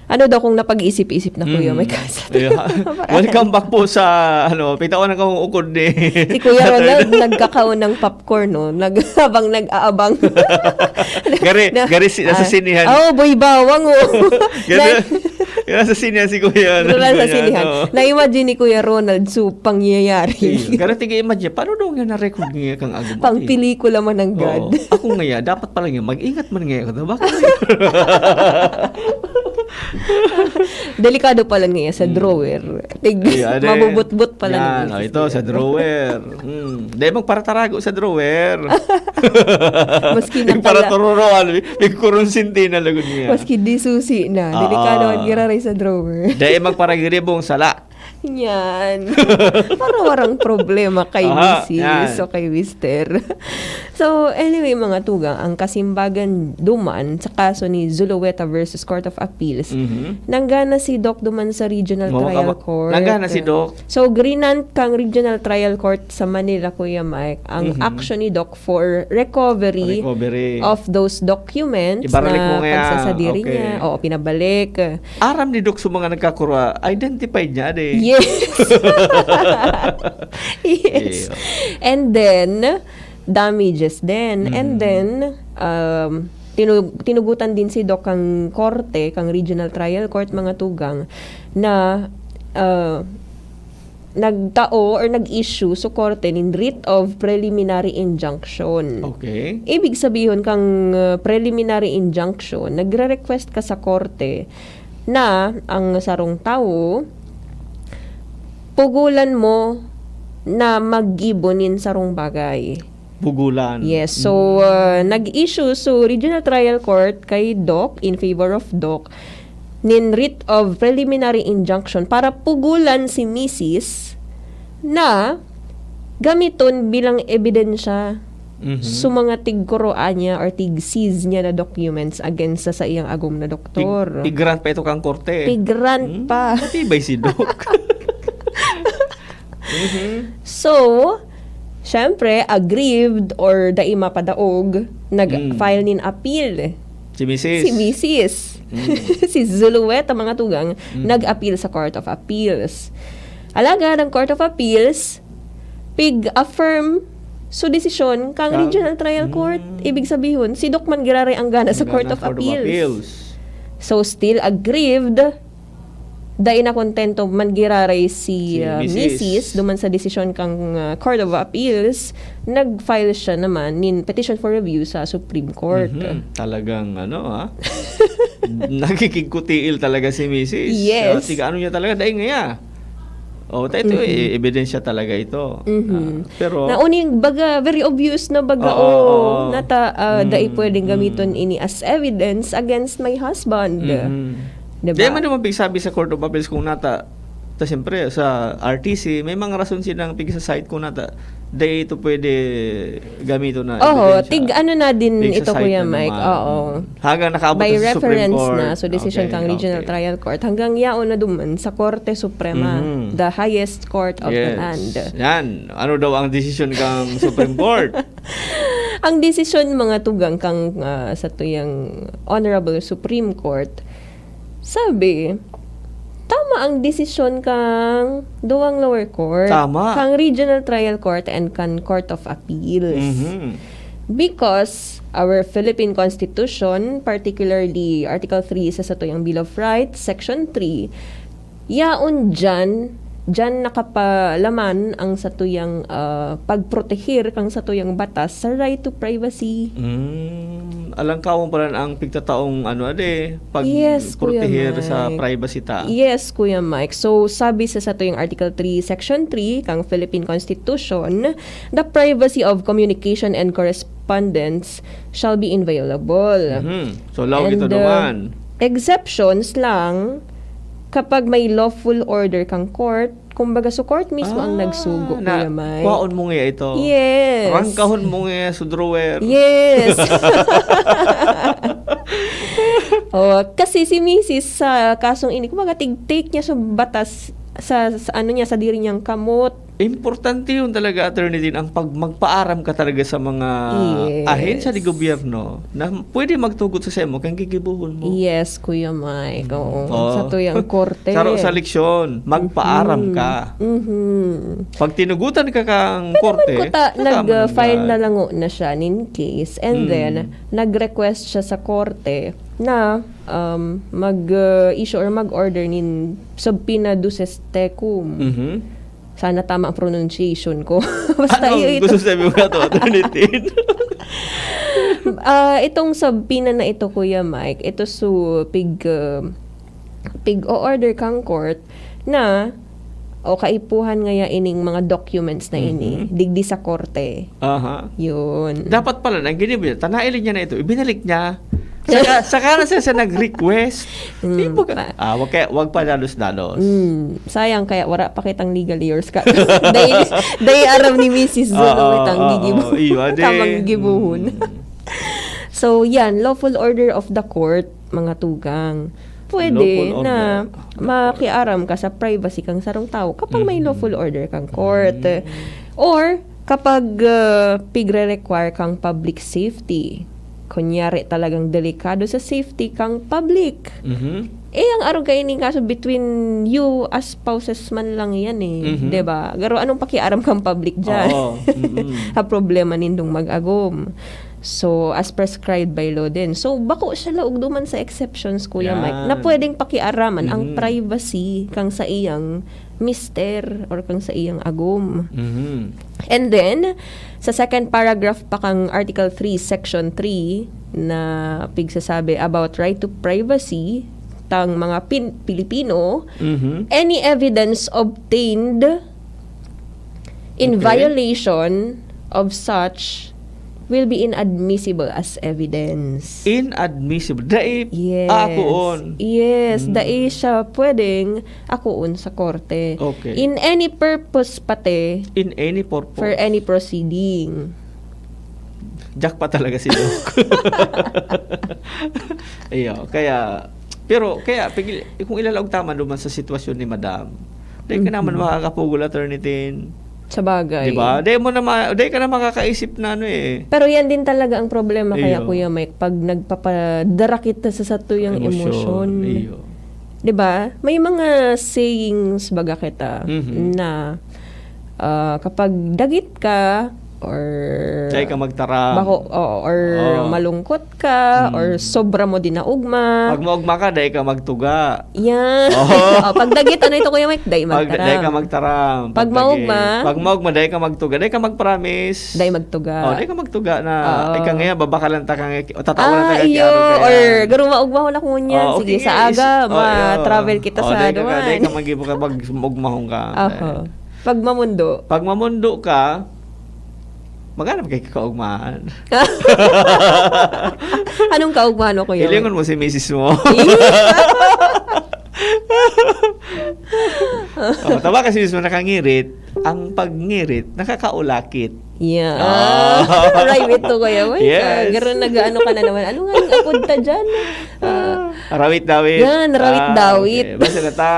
Ano daw kung napag-iisip-isip na, kuya? Mm. May kasa. Yeah. Parang welcome back po sa, ano, pitawan ng kahong ukod ni Si Kuya Ronald, nagkakaon ng popcorn, no? Nag-, habang nag-aabang. Gari, Na, gari si-, nasa ah, sinehan. Oh, boy bawang, oh. Gari, Na-, gari nasa sinehan si Kuya Ronald, nasa sinehan, oo. Na-imagine ni Kuya Ronald, so, pangyayari. Ayun. Gari, tig-imagine, paano daw nga na-record niya kang agum? Pang pelikula man ang gad. Oo. Ako nga, dapat pala nga, mag-ingat man nga ako. Bakit? Delikado pala nga sa drawer. Tig-, mabubutbut pala nga sa drawer. Yan, oh, ito, sa drawer. Hmm. Dai magparatarago sa drawer. Maski nakala- Yung para tururuan, may, may kurunsinti na lagod niya. Maski di susi na. Delikado ang giraray sa drawer. Dai magparagiribong sala. Yan. Para warang problema kay misis o kay mister. So, anyway, mga tugang, ang kasimbagan duman sa kaso ni Zulueta versus Court of Appeals, nanggana si Doc duman sa Regional Trial Court. Nanggana si Doc. So, grinant kang Regional Trial Court sa Manila, Kuya Mike, ang action ni Doc for recovery of those documents na pagsasadiri niya. Oo, pinabalik. Aram ni Doc sa mga nagkakurwa, identified niya, ade. Yes. Yes. Iyo. And then, damages din. And then, um, tinu-, tinugutan din si Doc kang korte, kang Regional Trial Court, mga tugang, na, uh, nagtao or nag-issue sa korte nin writ of preliminary injunction. Okay. Ibig sabihon kang, uh, preliminary injunction, nagre-request ka sa korte na ang sarong tawo, pugolan mo na maggibo nin sarong bagay. Pugolan. Yes. So, uh, nag-issue so Regional Trial Court kay Doc, in favor of Doc, nin writ of preliminary injunction para pugolan si misis na gamiton bilang ebidensya sa mga tigkuroan niya or tig-seize niya na documents against sa saiyang agom na doktor. Tig-, tig-grant pa ito kang korte. Tig-grant pa. Hmm, matibay si Doc. So, syempre, aggrieved or dai mapadaog, nag-file nin appeal. Si misis. Si misis. Si Zulueta, mga tugang, nag-appeal sa Court of Appeals. Alagad ang Court of Appeals, pig-affirm so desisyon kang Regional Trial Court. Ibig sabihon, si Doc man giraray ang gana sa Court of Appeals. So, still aggrieved, dai na kontento man giraray si, ah, misis duman sa desisyon kang, ah, Court of Appeals, nag-file siya naman nin petition for review sa Supreme Court. Mhm. Talagang ano, ah, nakikigkutiil talaga si misis. Yes. Ah, tiga ano niya talaga, dai ngaya. Oh, ta ito, Mhm. eh, ebidensya talaga ito. Mhm. Ah, pero Na uning baga, very obvious na baga, Oo, oh, oo. nata, ah, dai Mm, pwedeng mm. gamiton ini as evidence against my husband. Mhm. Diba? Di man naman pigsabi sa Court of Appeals kung nata, ta siyempre, sa R T C, may mga rason silang pigsa-cite kung nata, di ito pwede gamiton na Oho, ebidensya. tig ano na din ito, Pigsa-cite Kuya na Mike. naman. Oo. Hanggang nakaabot By na sa Supreme reference Court. Na, so decision Okay, kang Regional okay. Trial Court, hanggang yaon na duman sa Korte Suprema, Mhm. The highest court of the Yes. land. Yan. Ano daw ang desisyon kang Supreme Court? Ang desisyon, mga tugang, kang, ah, sa tuyang Honorable Supreme Court, sabi, tama ang desisyon kang duwang lower court, Tama. Kang Regional Trial Court and kang Court of Appeals. Mhm. Because our Philippine Constitution, particularly Article three sa satuyang Bill of Rights, Section three, yaon dyan, dyan nakapalaman ang satuyang, ah, pagproteher kang satuyang batas sa right to privacy. Mm, alangkawon pala ang pigtataong ano, ade, Yes, Kuya pagproteher sa Mike. Privacy ta. Yes, Kuya Mike. So, sabi sa satuyang Article three, Section three kang Philippine Constitution, the privacy of communication and correspondence shall be inviolable. Mhm. So, law And, ito uh, naman. Exceptions lang kapag may lawful order kang court, kumbaga, so court mismo ang Ah, nagsugo, na, Kuya Mike. Kwaon mo nga ito. Yes. Rangkahon mo nga sa drawer. Yes. Oh, kasi si misis sa kasong ini, kumbaga, tig-take niya sa batas, sa, sa ano niya, sa diri niyang kamot. Importante yun talaga, Attorney Tin, ang pag magpaaram ka talaga sa mga Yes. ahensya ni gobyerno na pwede magtugot sa semo kang gigibuhon mo. Yes, Kuya Mike. Oo. Oo. Sa tuyang korte. Sa, sa leksyon, magpaaram ka. Mhm. Pag tinugutan ka kang Pwede korte, man ko ta, saka mo nag-file nanggal. na lang na siya in case. And Mm. Then, nag-request siya sa korte na um, mag-issue or mag-order nin subpoena duces tecum. Mhm. Sana tama ang pronunciation ko. Basta Anong iyo ito. gusto sabi mo na to, Attorney Tin? Ah, itong subpoena na ito, Kuya Mike, ito su pig ah, pig-o-order kang court na o kaipuhan ngaya ining mga documents na ini, Mhm. digdi sa korte. Aha. Yun. Dapat pala, nang ginibo niya, tanailin niya na ito, ibinalik niya. Saka, saka na siya, siya nag-request. Mm, Di ba ka, pa- ah, wag, kaya, wag pa dalos-dalos. Mm, sayang kaya wara pa kitang legal years ka. Dai, dai aram ni Misis Zulu Oo, kitang oo, gigibo. Iyo, ade. Tamang gigibuhon. Mm. So, yan, lawful order of the court, mga tugang. Pwede Lawful na order. makiaram ka sa privacy kang sarong tawo kapag may Mhm. Lawful order kang court. Mm. Or kapag ah, pigre-require kang public safety. Kunyari talagang delikado sa safety kang public. Mhm. Eh, ang arog kaini kaso between you as spouses man lang yan eh. Mhm. 'Di ba? Garo anong pakiaram kang public dyan? Oo. Mm-mm. Sa problema nindong mag-agom. So, as prescribed by law din. So, bako siya laog duman sa exceptions, Kuya Yan. Mike, na pwedeng pakiaraman ang Mhm. privacy kang sa iyang mister or kang sa iyang agom. Mhm. And then, sa second paragraph pa kang Article three, Section three, na pigsasabi about right to privacy, tang mga pin- Pilipino, Mhm. any evidence obtained in Okay. violation of such will be inadmissible as evidence. Inadmissible. Dai Yes. Akoon. Yes, Mm. dai siya pwedeng akoon sa korte. Okay. In any purpose pati, In any purpose. For any proceeding. Jackpot talaga si Doc. Iyo, kaya, pero, kaya, pigil, kung ilalaog ta man duman sa sitwasyon ni Madam, di ka naman Mhm. makakapugol, Attorney Tin. Sa bagay. Di ba? Di mo na ma-, di ka na makakaisip na ano eh. Pero yan din talaga ang problema kaya, Iyo. Kuya Mike, pag nagpapadara kita sa satuyang emosyon. Iyo. Di ba? May mga sayings baga kita Mhm. na ah, kapag dagit ka, or Dai ka magtaram. bako, oo, or Oo. malungkot ka, Mm. or sobra mo dinaugma. Pag maugma ka, dai ka magtuga. Yan. Oo. Oh, pag dagit, ano ito, Kuya Mike? Dai Pag magtaram. dai ka magtaram. Pag maugma. Pag maugma, dai ka magtuga. Dai ka magpromise. Dai magtuga. Oh, dai ka magtuga na. Oo. Ika nga, babakalan ta ka nga. O, tatawanan Ah, ta ka kay iyo. Aro kaya. Or, garo maugmahon ako ngunyan. Oh, Sige, okay. sa aga, Oh, iyo. ma-travel kita Oh, sa dai ka, dai Duman. ka mag-ibo ka, mag-, magmahon ka. Ako. Pag mamundo. Pag mamundo ka, maghanap kay kaugmahan. Anong kaugmahan mo, Kuya? Ilingon mo si misis mo. Oh, tama kasi mismo nakangirit. Ang pagngirit, nakakaulakit. Yeah. Ah. Right ito, Kuya Mike. Yes. Garo nag-ano ka na naman. Ano nga yung apod ta dyan? Ah, Rawit-dawit. Yan, rawit-dawit. Ah, okay. Basta na ta,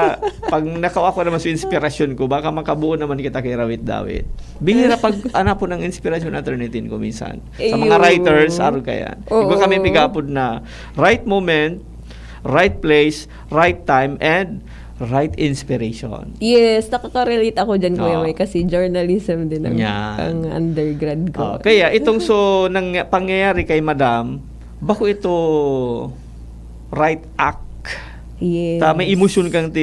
pag nakawa ko naman sa inspirasyon ko, baka makabuo naman kita kay rawit-dawit. Bihira pag anapon ang inspirasyon, Attorney Tin, ko minsan. Sa mga Ayun. Writers, aro kaya. Oo. Iba kami piga-apod na right moment, right place, right time, and right inspiration. Yes, nakaka-relate ako dyan, Kuya Oo. Mike, kasi journalism din ang, Yan. ang undergrad ko. Ah, kaya itong so nang pangyayari kay Madam, bako ito right act. Yes. Ta may emosyon kang ti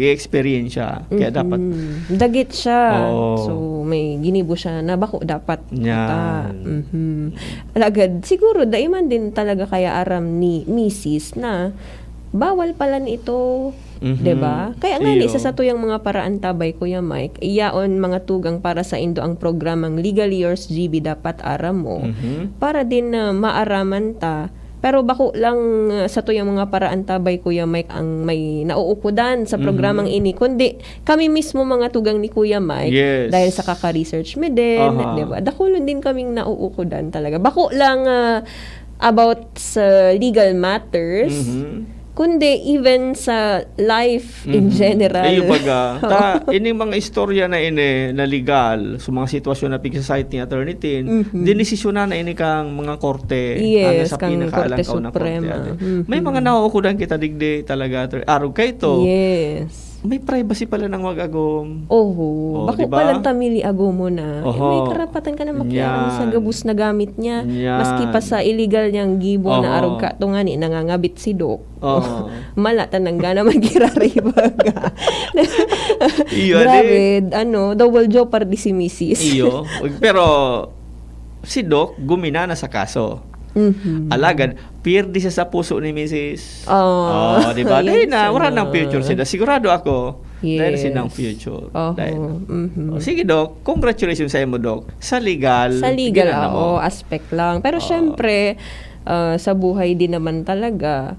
experience siya. Kaya dapat Mhm. Dagit siya. Oo. So, may ginibo siya na bako dapat Yan. ta. Mhm. Alagad, siguro, dai man din talaga kaya aram ni misis na bawal pala ito. Mhm. Diba? Kaya nga ni, Iyo. sa satuyang mga paraantabay, Kuya Mike, iyaon mga tugang para sa indo ang programang Legally Yours G B, dapat aram mo. Mhm. Para din na maaraman ta. Pero bako lang, uh, satuyang mga paraantabay, Kuya Mike, ang may nauukodan sa Mhm. programang ini, kundi kami mismo, mga tugang ni Kuya Mike, Yes. dahil sa kaka-research mi din, Aha. di ba? Dakulon din kaming nauukodan talaga. Bako lang, ah, about sa legal matters, Mhm. kundi even sa life in Mhm. general. Iyo, baga. Ta, ining mga istorya na ini, na legal, sa mga sitwasyon na pig-cite ni Attorney Tin, Mhm. dinesisyonan na ini kang mga korte, Yes, hanggang sa kang pinakaalangkaw Korte na korte. Suprema. Ate. Mhm. May mga nauukodan kita digdi talaga, Attorney. Arog kayo ito. Yes. May privacy pala ng mag-agom. Oho. Oh, Bako di ba? palang tamili agom mo na. Eh, Oho. May karapatan ka na makialam sa Yan. gabos na gamit niya. Yan. Maski pa sa illegal niyang gibo na Oho. arog ka, ito nga ni, nangangabit si Doc. Oo. Mala ta nang gana magkiraribaga. Iyo, Grabe, di? Ano, double jeopardy si misis. Iyo. Pero, si Doc, gumina na sa kaso. Mhm. Alagad, pierde siya sa puso ni misis. Oh, Oh, di ba? Dahil yun na, wala sana. Nang future sila. Sigurado ako, dahil na Yes. silang future. Oho. Dahil. Mhm. Oh, sige, Doc. Congratulations sa imo, Doc. Sa legal, Sa legal, ginana mo. Oo, aspect lang. Pero Oo. syempre, ah, sa buhay din naman talaga,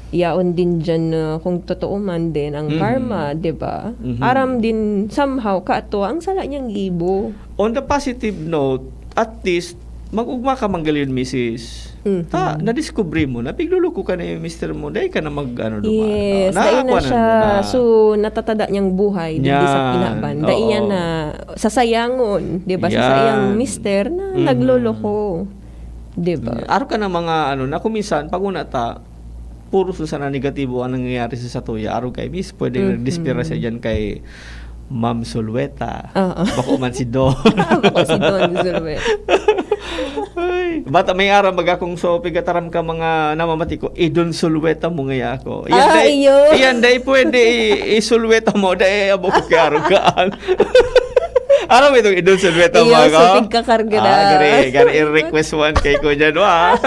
yaon din dyan na kung totoo man din ang Mhm. karma, di ba? Mhm. Aram din somehow, kato, ang sala niyang gibo. On the positive note, at least, mag-ugma ka man gayon, misis. Mhm. Ta, nadiskubre mo na pigluluko ka na yung mister mo, dahil ka na mag, ano, duman. Yes, No? dai na Nakakuha siya. mo na. So, natatadak niyang buhay, digdi sa Yan, kinaban. Dai oo. yan na sasayangon, di ba? Sa Yan. sayang mister na Mhm. nagloloko. Di ba? Araw ka ng mga, ano, na kung minsan, pag una ta, puro sa sana negatibo ang nangyayari sa satuya. Araw kay miss, pwede Mhm. nagdispira siya dyan kay Ma'am Solueta. Oo. Bako man si Don. Bako si Don Zulwe. Ay, bata may aram baga kung so pigataram ka mga namamati ko, idon sulweta mo ngaya ako. Ah, iyo. Iyan, dai pwede i-, isulweta mo, dai abo ko kay arugaan. Aram mo itong idon sulweta mo Iyo, ako? so pigkakarga na. Ah, gari, gari i-request one kay ko dyan, wa.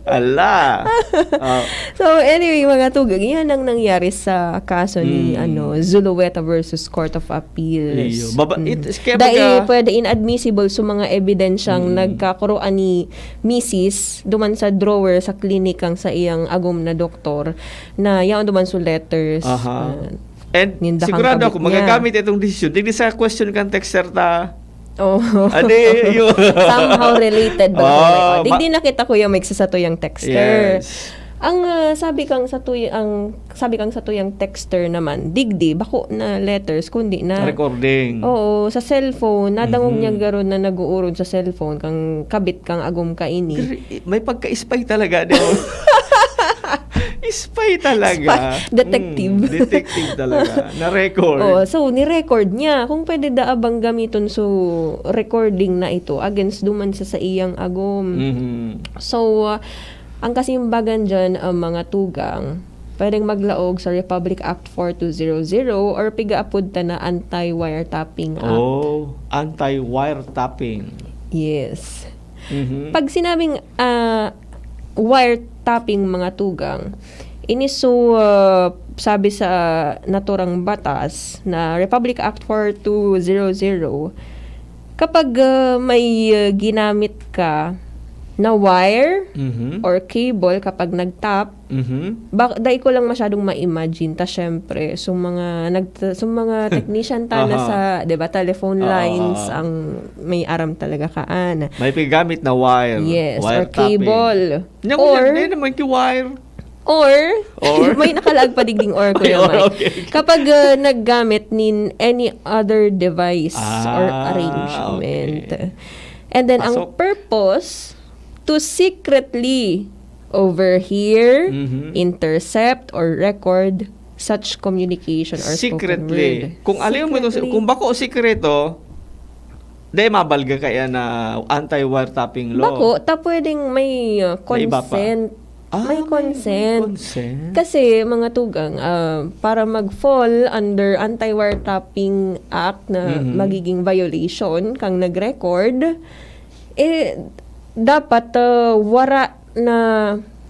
Ala. Oh. So anyway, mga tugang, yan ang nangyari sa kaso ni Mm. ano, Zulueta versus Court of Appeals. Iyo. Baba-, Mm. it-, kaya Dai baga pwede in-admissible sa mga ebidensyang Mm. nagkakuroan ni misis duman sa drawer sa klinikang sa iyang agom na doktor na yaon duman sa letters. Aha. Ah, And Ninda kang sigurado kabit ako, niya. Magagamit itong desisyon. Digdi sa question kang texter ta. Oh. Adi, yun. Somehow related ba? Oh, Di, ma- di nakita ko yung may sa tuyang texter. Yes. Ang ah, sabi kang sa tuy ang sabi kang sa tuyang texter naman, digdi bako na letters kundi na Recording. Oo, sa cellphone, nadangog Mhm. niya garo na nag-uurod sa cellphone kang kabit kang agom kaini. May pagka-spy talaga, di ba? Spy talaga. Spy, detective. Mm, detective talaga. Na-record. Oh, so ni-record niya kung pwede daabang gamiton so recording na ito against duman sa saiyang agom. Mhm. So, uh, ang kasimbagan dyan, uh, mga tugang, pwedeng maglaog sa Republic Act four two zero zero or pigaapod ta na Anti-Wiretapping Act. Oh, anti-wiretapping. Yes. Mhm. Pag sinabing ah, wiretapping, mga tugang, ini so ah, sabi sa naturang batas na Republic Act four two zero zero, kapag ah, may ah, ginamit ka na wire Mhm. or cable kapag nag-tap, Mhm. ba, dai ko lang masyadong ma-imagine ta syempre so mga nag so mga technician ta na Aha. sa, 'di ba, telephone Oo, lines oo. Ang may aram talaga kaan. May pigamit na wire. Yes, Wire or cable. Nya, Or- hindi naman ki-wire. Or, Or? May nakalaag pa digding or, May Kuya or, Mike. Okay. Kapag ah, naggamit nin any other device Ah, or arrangement. Okay. And then, ang Pasok. Purpose, to secretly overhear, Mhm. intercept, or record such communication or Secretly. spoken word. Kung alam mo itong, Secretly. Kung bako sikreto, di mabalga kaya na anti-wiretapping law. Bako, ta pwedeng may uh, May iba pa. Consent. Ah, May consent. Consent. Kasi, mga tugang, ah, para mag-fall under Anti-Wiretapping Act na Mhm. magiging violation kang nag-record, eh, dapat ah, wara na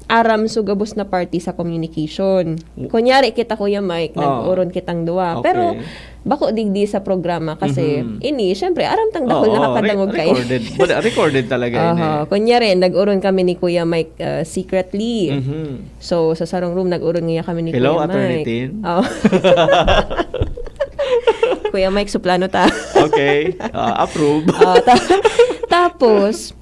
aram so gabos na party sa communication. Kunyari, kita, Kuya Mike, Oo. Nag-oron kitang duwa. Okay. Pero, bako digdi sa programa kasi Mhm. ini, syempre, aram tang dakol Oo, nakakadangog re- kayo. Recorded. Wala, recorded talaga ini. Aha. Kunyari, nag-oron kami ni Kuya Mike ah, secretly. Mhm. So, sa sarong room, nag-oron niya kami ni Hello, Kuya Attorney Mike. Tin. Oh. Kuya Mike, suplano ta. Okay. Ah, approve. Ah, ta- tapos,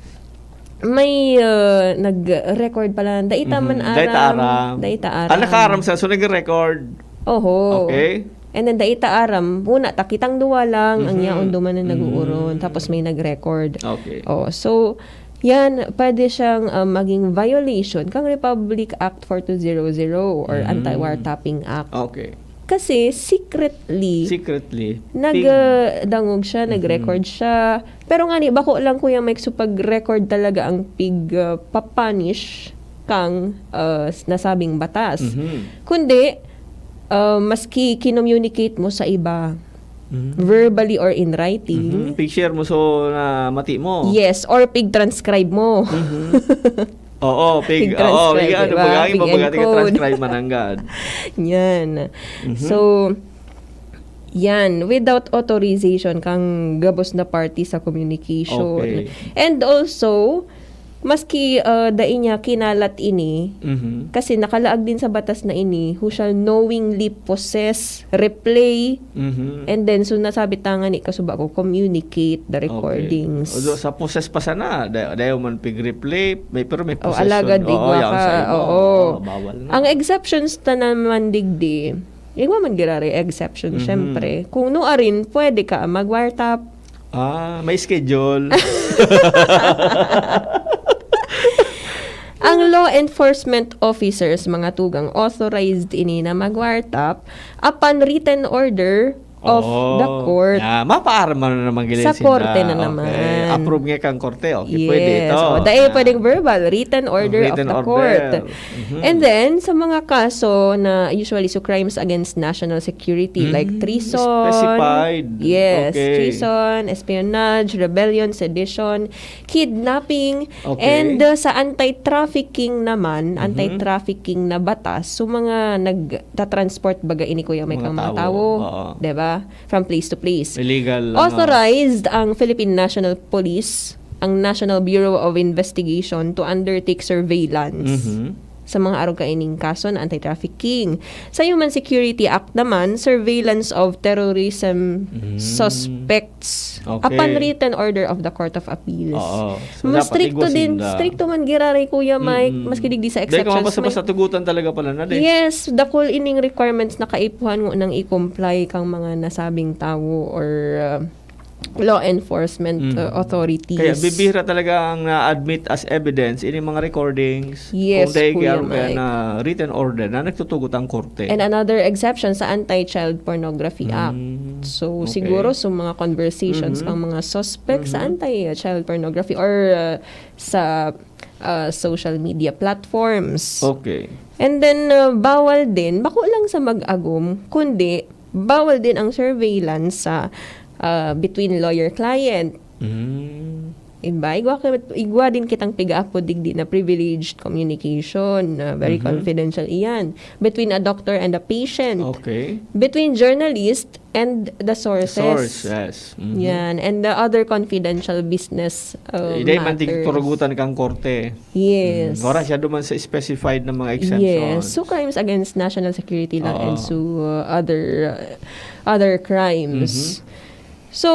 may ah, nag-record pala. Daita man Mhm. aram. Daita aram. Daita aram. Ah, nakaaram sa, so nag-record. Oho. Okay. And then, daita aram, muna, takitang duwa lang, ang Mhm. yaon duman na Mhm. nag-uuron, tapos may nag-record. Okay. Oh, so, yan, pwede siyang ah, maging violation kang Republic Act four two zero zero or Mhm. Anti-Wiretapping Act. Okay. Kasi secretly, Secretly. nagdangog siya, Mhm. nag-record siya. Pero nga ni, bako lang, Kuya Mike, so pag-record talaga ang pig ah, papunish kang ah, nasabing batas. Mhm. Kundi, ah, maski kinommunicate mo sa iba, Mhm. verbally or in writing, Mhm. Pig-share mo so na mati mo. Yes, or pig-transcribe mo. Mhm. Oo, pig, Pig-transcribe, oo, pig, ano, diba? bagay, Pig-encode. Transcribe mananggad. Yan. Mhm. So, yan, without authorization kang gabos na party sa communication. Okay. And also, maski ah, dai niya kinalat ini, Mhm. kasi nakalaag din sa batas na ini, who shall knowingly possess, replay, Mhm. and then, so nasabi ta nga ni kasuba ko, communicate the Okay. recordings. Although sa possess pa sana, da- dayo man pig-replay, may, pero may O, possession. alagad Oo, igwa yung ka, sa imo. oo. Oo, bawal na. Ang exceptions ta naman digdi, igwa man girari exception, Mhm. syempre. Kung nuarin, pwede ka mag-wiretap. Ah, may schedule. Ang law enforcement officers, mga tugang, authorized ini na mag-wiretap upon written order of Oh, the court. Yeah, mapaaraman na naman gilid Sa sila. korte na Okay. naman. Approve nga kang korte. Okay, Yes. pwede ito. O, dahil Yeah. pwedeng verbal, written order Written of the order. court. Mhm. And then, sa mga kaso na usually so crimes against national security, like Mm, treason, specified. Yes, Okay. Treason, espionage, rebellion, sedition, kidnapping, Okay. and uh, sa anti-trafficking naman, Mhm. Anti-trafficking na batas, so mga nagtatransport baga ini, Kuya Mike, Mga ang mga tao. tao, Oo. 'di ba? From place to place. Illegal, ano. Authorized ang Philippine National Police, ang National Bureau of Investigation to undertake surveillance Mhm. sa mga arog kaining kaso na anti-trafficking. Sa Human Security Act naman, surveillance of terrorism Mm. suspects Okay. upon written order of the Court of Appeals. Oo. So, Mas dapat stricto igwa din, sinda. Stricto man girari, Kuya Mike, Mm-mm. maski digdi sa Dahil kung exceptions. basta-basta May- tugutan talaga pala na din. Yes, dakul ining requirements na kaipuhan mo nang i-comply kang mga nasabing tawo or uh, law enforcement, Mm. uh, authorities. Kaya bibihira talaga ang na-admit as evidence ini mga recordings. Yes, Kung dahil Kuya kaya may Mike. na written order na nagtutugot ang korte. And another exception sa Anti-Child Pornography Act. Mm, So, okay. siguro sa mga conversations Mhm. ng mga suspect sa Mhm. anti-child pornography or uh, sa uh, social media platforms. Okay. And then, uh, bawal din, bako lang sa mag-agom, kundi bawal din ang surveillance sa uh, between lawyer-client. Mm. Diba? Igwa, ka- igwa din kitang pigaapod digdi na privileged communication, na very Mhm. confidential iyan, between a doctor and a patient, Okay. between journalist and the sources. Source, yes. Mhm. Yan. And the other confidential business uh, Hindi man matters. tigturugutan kang korte. Yes. Mm. Wala siya duman sa specified na mga exemptions. Yes. So, crimes against national security lang Oo. and so uh, other uh, other crimes. Mhm. So,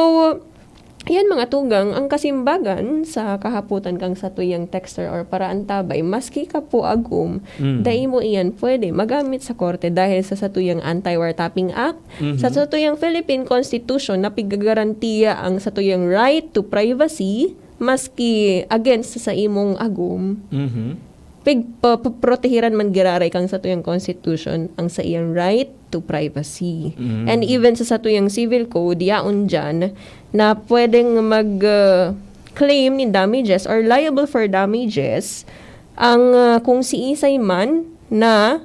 yan mga tugang, ang kasimbagan sa kahapotan kang satuyang texter or paraantabay, maski ka po agom, Mm. dai mo iyan pwede magamit sa korte dahil sa satuyang Anti-Wiretapping Act, Mhm. sa satuyang Philippine Constitution na pigagarantiya ang satuyang right to privacy, maski against sa imong agom. Mhm. Pig, pa, pa- protehiran man giraray kang satuyang constitution ang sa iyang right to privacy. Mm. And even sa satuyang civil code, yaon dyan na pwedeng mag uh, claim nin damages or liable for damages ang uh, kung siisay man na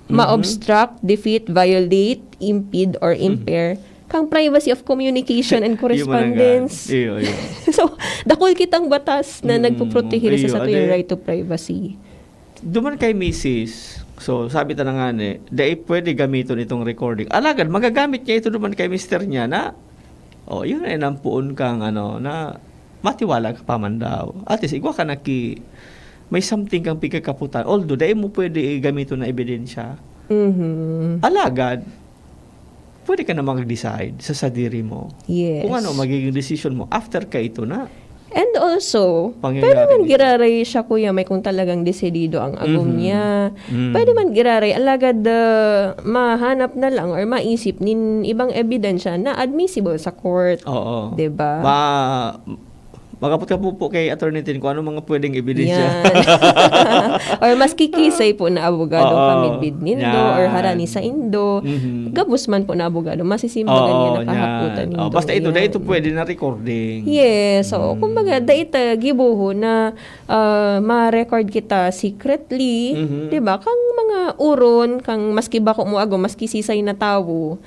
Mhm. ma-obstruct, defeat, violate, impede, or impair kang privacy of communication and Iyo man ang correspondence. gaan. Iyo, iyo. So, dakul kitang batas na Mm, nagpoprotehe sa iyo, satuyang ade. Right to privacy. Duman kay misis, so sabi ta na nga ni, dai pwede gamiton itong recording. Alagad, magagamit niya ito duman kay mister niya na, oh, yun ay nampuon kang ano, na matiwala ka pa man daw. At least, igwa ka naki, may something kang pigkakaputan. Although, dai mo pwede gamiton na ebidensya. Mhm. Alagad, pwede ka na mag-decide sa sadiri mo. Yes. Kung ano magiging decision mo after ka ito na. And also, Pangyayari pwede man dito. Giraray siya, Kuya Mike, kung talagang desidido ang agom Mhm. niya. Mm. Pwede man giraray, alagad uh, mahanap na lang or maisip nin ibang ebidensya na admissible sa court. Oo. Diba? Ma magapot ka po, po kay Attorney Tin kung ano mga pwedeng ebidensya. Yan. Or maski kisay po na abogado Oo. pamidbid nindo Yan. or harani sa indo, Mhm. gabos man po na abogado, masisimbagan Oo, niya na kahapotan yan. nindo. Oh, basta ito, Yan. dahil ito pwede na recording. Yes, oo. Mm. Kumbaga, dahil ta gibohon na ah, ma-record kita secretly, Mhm. di ba? Kang mga uron, kang maski bako mo ago, maski sisay na tawo,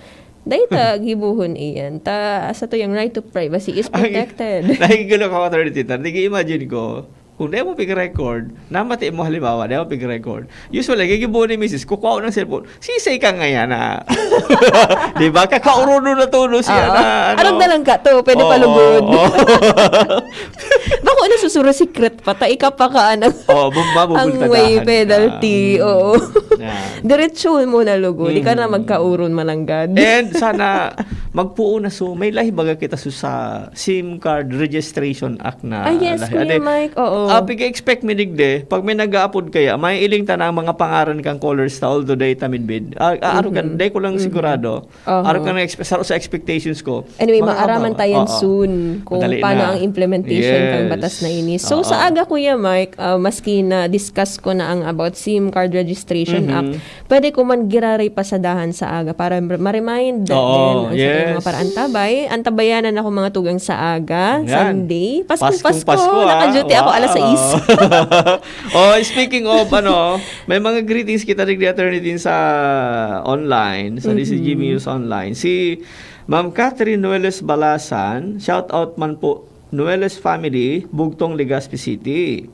dahil ta gibohon iyan. Ta, sa tuyang right to privacy is Ay, protected. Nakikigulo ka, Attorney Tita. Nag-imagine ko, kung dahil mo pig-record, namati mo halimbawa, dahil mo pig-record. Usually, gigibo ni misis, kukuha ko ng cellphone, sisay ka ngayon na. Di ba? Kakauruno na tulo siya Oo. na, ano. Aram na lang ka to, pwede Oo, palugod. oo. Bako na susuro secret pa, ta ikapakaan ang, Oo, bu- ang mabubultadahan may ka. penalty. Mm. Oo. Yan. Diretsuhon mo na lugod, di ka na Mm. magkaoron malanggad. And sana magpuo na so, may lahi baga kita so sa SIM card Registration Act na Ah, yes, lahi. Kuya Ade, Mike, oo. Ah, pig-expect mi digdi, pag may nag-aapod kaya, may iling ta na ang mga pangaran kang callers ta, although dahil ta midbid. Ah, ah, aro ka, Mhm. dahil ko lang Mhm. sigurado. Aha. Aro ka na exp- sa, sa expectations ko. Anyway, Mga maaraman abo- tayan oo. soon kung Madali paano na. ang implementation Yes. kang batas na ini. So, Oo. sa aga, Kuya Mike, ah, maski na-discuss ko na ang about SIM card Registration Mhm. Act, pwede ko man giraray pasadahan sa aga para ma-remind Oo, din ang sa yes. mga paraantabay. Antabayanan ako mga tugang sa aga, Yan. Sunday. Paskong Paskong Pasko, Pasko, ah. naka-duty ako alas Wow. sais. Oh, speaking of, ano, may mga greetings kita digdi, Attorney Tin, sa online, sa Mhm. D C G News Online. Si Ma'am Catherine Nueles Balasan, shout out man po, Nueles family, Bugtong, Legazpi City.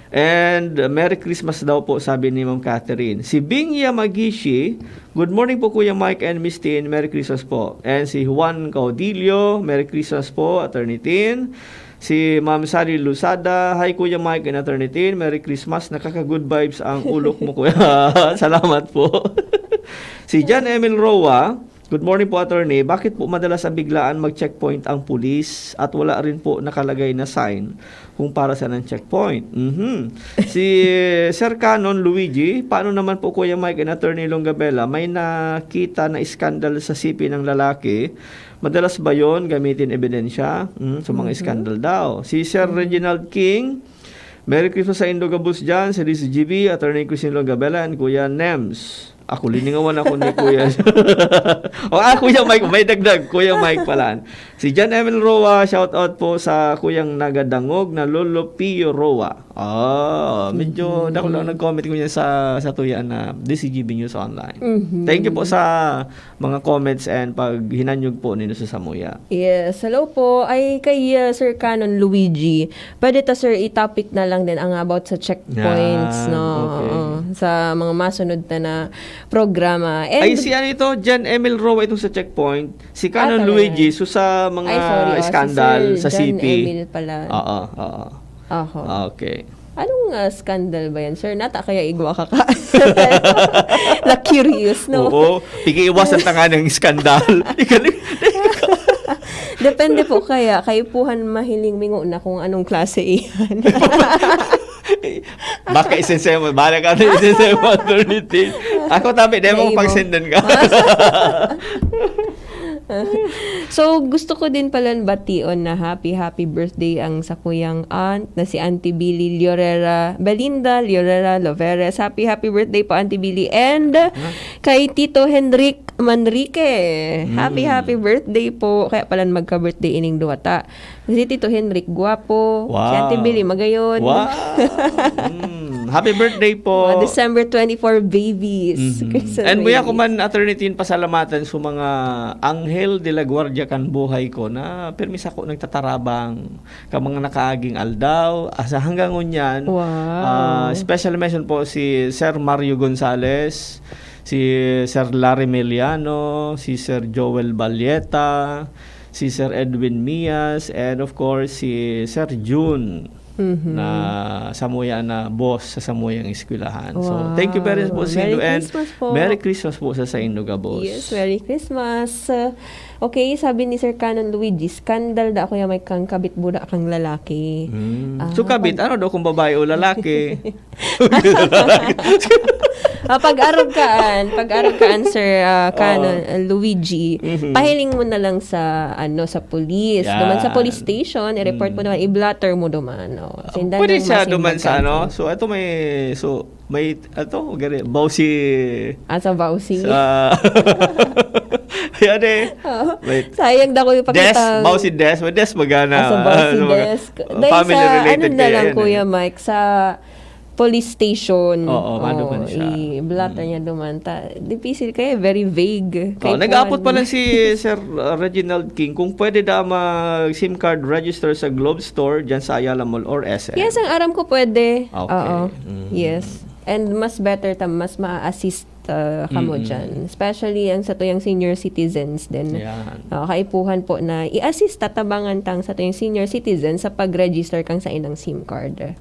And uh, Merry Christmas daw po, sabi ni Ma'am Catherine. Si Bing Yamagishi, "Good morning po, Kuya Mike and Miss Tin. Merry Christmas po." And si Juan Caudillo, "Merry Christmas po, Attorney Tin." Si Ma'am Sally Luzada, "Hi, Kuya Mike and Attorney Tin. Merry Christmas. Nakaka-good vibes ang ulok mo, Kuya." Salamat po. Si John Emil Roa, Good morning po, attorney. Bakit po madalas sa biglaan mag-checkpoint ang pulis at wala rin po nakalagay na sign kung para saan ang checkpoint? Mhm. Si Sir Canon Luigi, paano naman po, Kuya Mike and Attorney Longabella? May nakita na iskandal sa C P ng lalaki. Madalas ba yon gamitin ebidensya? Mm, sa mga Mhm. iskandal daw. Si Sir Mhm. Reginald King, Merry Christmas sa Indo Gabos dyan, sa D C G B, Attorney Christine Longabella, and Kuya Nems. Ako, liningawan ako ni Kuya. O, ah, Kuya Mike, may dagdag. Kuya Mike pala. Si John Emil Roa, shout out po sa Kuyang Nagadangog na Lolo Pio Roa. Ah, medyo Mhm. dako lang nag-comment ko niya sa, sa tuya na D C G B News Online. Mhm. Thank you po sa mga comments and paghinanyog po ninyo sa samuya. Yes, hello po. Ay, kay, uh, Sir Canon Luigi, pwede ta, sir, i-topic na lang din ang about sa checkpoints, Yan, no? okay. Oo, sa mga masunod na, na programa. And Ay, si ano ito? Jan Emil Roa itong sa checkpoint. Si Ah, Canon talaga? Luigi, so sa mga Ay, sorry, oh, si scandal Sir sa Jan C P. Emil pala. Oo, oo. Oho. Okay. Anong, ah, scandal ba yan, sir? Nata kaya igwa ka ka? Na-curious, no? Oo. Pag-iiwasan ta nga ng scandal. Ikaw, Depende po kaya. Kaipuhan mahiling mingo na kung anong klase iyan. Baka isense mo. Bahala ka na isense mo, Attorney Tin. Ako, tabi, di mo Naibo. pagsendan ka. So, gusto ko din pala bation na happy, happy birthday ang sakuyang aunt na si Auntie Billy Llorera, Belinda Llorera Loveres. Happy, happy birthday po, Auntie Billy. And Ah. kay Tito Henrik Manrique. Happy, Mm. happy birthday po. Kaya pala magka-birthday ining duwata. Si Tito Henrik Guapo. Si Wow. Auntie Billy Magayon. Wow. Mm. Happy birthday po. Mga December twenty-four babies. Mhm. Christmas And buya ko babies. man, Attorney Tin, pasalamatan sa mga anghel de la guardia kan buhay ko na pirmi sako nagtatarabang ka mga nakaaging aldaw. Asa hanggang ngunyan, Wow. ah, special mention po si Sir Mario Gonzales, si Sir Larry Meliano, si Sir Joel Balieta, si Sir Edwin Mias, and of course, si Sir Jun Mhm. na samuya na boss sa samuyang eskwelahan. So, thank you very much po Wow. sa Indo Merry and Christmas po. Merry Christmas po sa, sa Indo Gabos. Yes, Merry Christmas. Uh, okay, sabi ni Sir Canon Luigi, "Scandal da ako yung may kang kabit buda kang lalaki." Mm. Ah, So, kabit, pag- ano daw kung babae o lalaki? Ah, pag-arog kaan, pag-arog kaan, Sir, ah, Canon, Oo. ah, Luigi, Mhm. pahiling mo na lang sa, ano, sa police. Yan. Duman sa police station, i-report mo Mm. naman, i-blotter mo duman, oh. Ah, Sinda pwede nang siya masindag duman sa ka. ano? So, ito may, so, may, ito, gari, bawsi Ah, sa bawsi. sa, yan eh. Oo. Wait. Sayang daw ko yung Des, pakita. bawsi Des, may Des magana. Ah, sa bawsi Ano, mga, desk. uh, Dahil family sa, related ano na kaya lang, yan eh. Kuya Mike, sa police station. Oo, mano Oo, man siya. i-blotter Mm. niya duman. Ta-, dipisil kaya, very vague. Oh, Kay nag-aapot Juan. pa lang si Sir, uh, Reginald King kung pwede daw mag-SIM card register sa Globe Store dyan sa Ayala Mall or S M. Yes, ang aram ko pwede. Okay. Oo. Mm. Yes. And mas better ta, mas ma-assist, uh, kamo Mm-mm. dyan. Especially ang sa tuyang senior citizens din. Yan. Uh, kaipuhan po na i-assist, tatabangan tang sa tuyang senior citizens sa pag-register kang sa inang SIM card.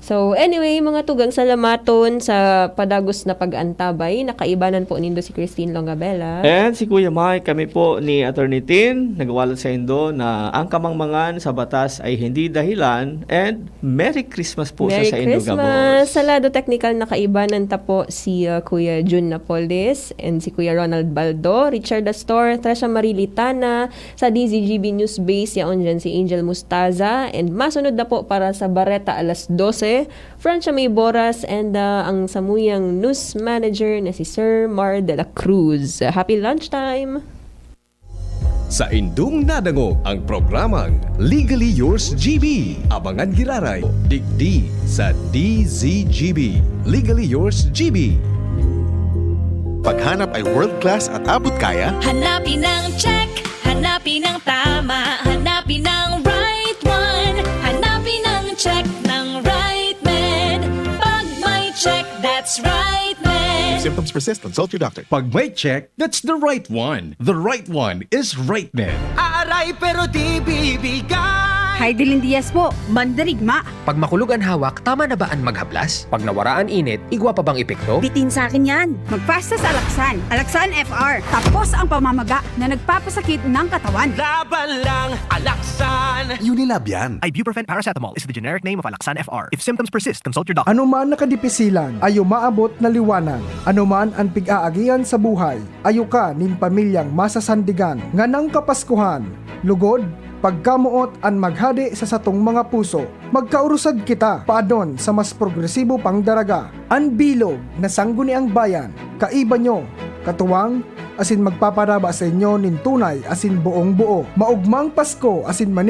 So, anyway, mga tugang, salamaton sa padagos na pag-antabay. Nakaibanan po nindo si Christine Longabella. And si Kuya Mike, kami po ni Attorney Tin, nagwalat sa indo na ang kamangmangan sa batas ay hindi dahilan. And Merry Christmas po sa, Merry sa indo Christmas! Gabos. Sa lado teknikal, nakaibanan ta po si, uh, Kuya Jun Napoles and si Kuya Ronald Baldo, Richard Astor, Tresha Marie Litana, Sa D Z G B News Base, yaon dyan si Angel Mustaza. And masunod na po para sa Bareta alas dose, Francia May Boras, and, ah, ang samuyang news manager na si Sir Mar de la Cruz. Happy lunchtime! Sa indong nadangog ang programang Legally Yours G B. Abangan giraray, digdi sa D Z G B. Legally Yours G B. Paghanap ay world class at abot kaya? Hanapin ang check, hanapin ang tama, hanapin ang right one, hanapin ang check ng right med. Pag may check, that's right med. If symptoms persist, consult your doctor. Pag may check, that's the right one. The right one is right med. Aaray pero di bibigay. Hay Dilin Diaz po, mandirigma. Pag makulog an hawak, tama na ba an maghaplas? Pag nawara an init, igwa pa bang epekto? Bitin sa akin yan. Magpasta sa Alaksan. Alaksan F R. Tapos ang pamamaga na nagpapasakit ng katawan. Laban lang, Alaksan. Unilab yan. Ibuprofen paracetamol is the generic name of Alaxan F R. If symptoms persist, consult your doctor. Ano man na kadipisilan, ayo maabot na liwanag. Ano man an pig-aagian sa buhay, ayo ka nin pamilyang masasandigan. Nganang Kapaskuhan, lugod, pagkamoot an maghade sa satong mga puso. Magkaurusad kita paadon sa mas progresibo pang daraga. An bilog na Sangguniang Bayan, kaiba nyo, katuwang, asin magpaparaba sa inyo nin tunay asin buong buo. Maugmang Pasko asin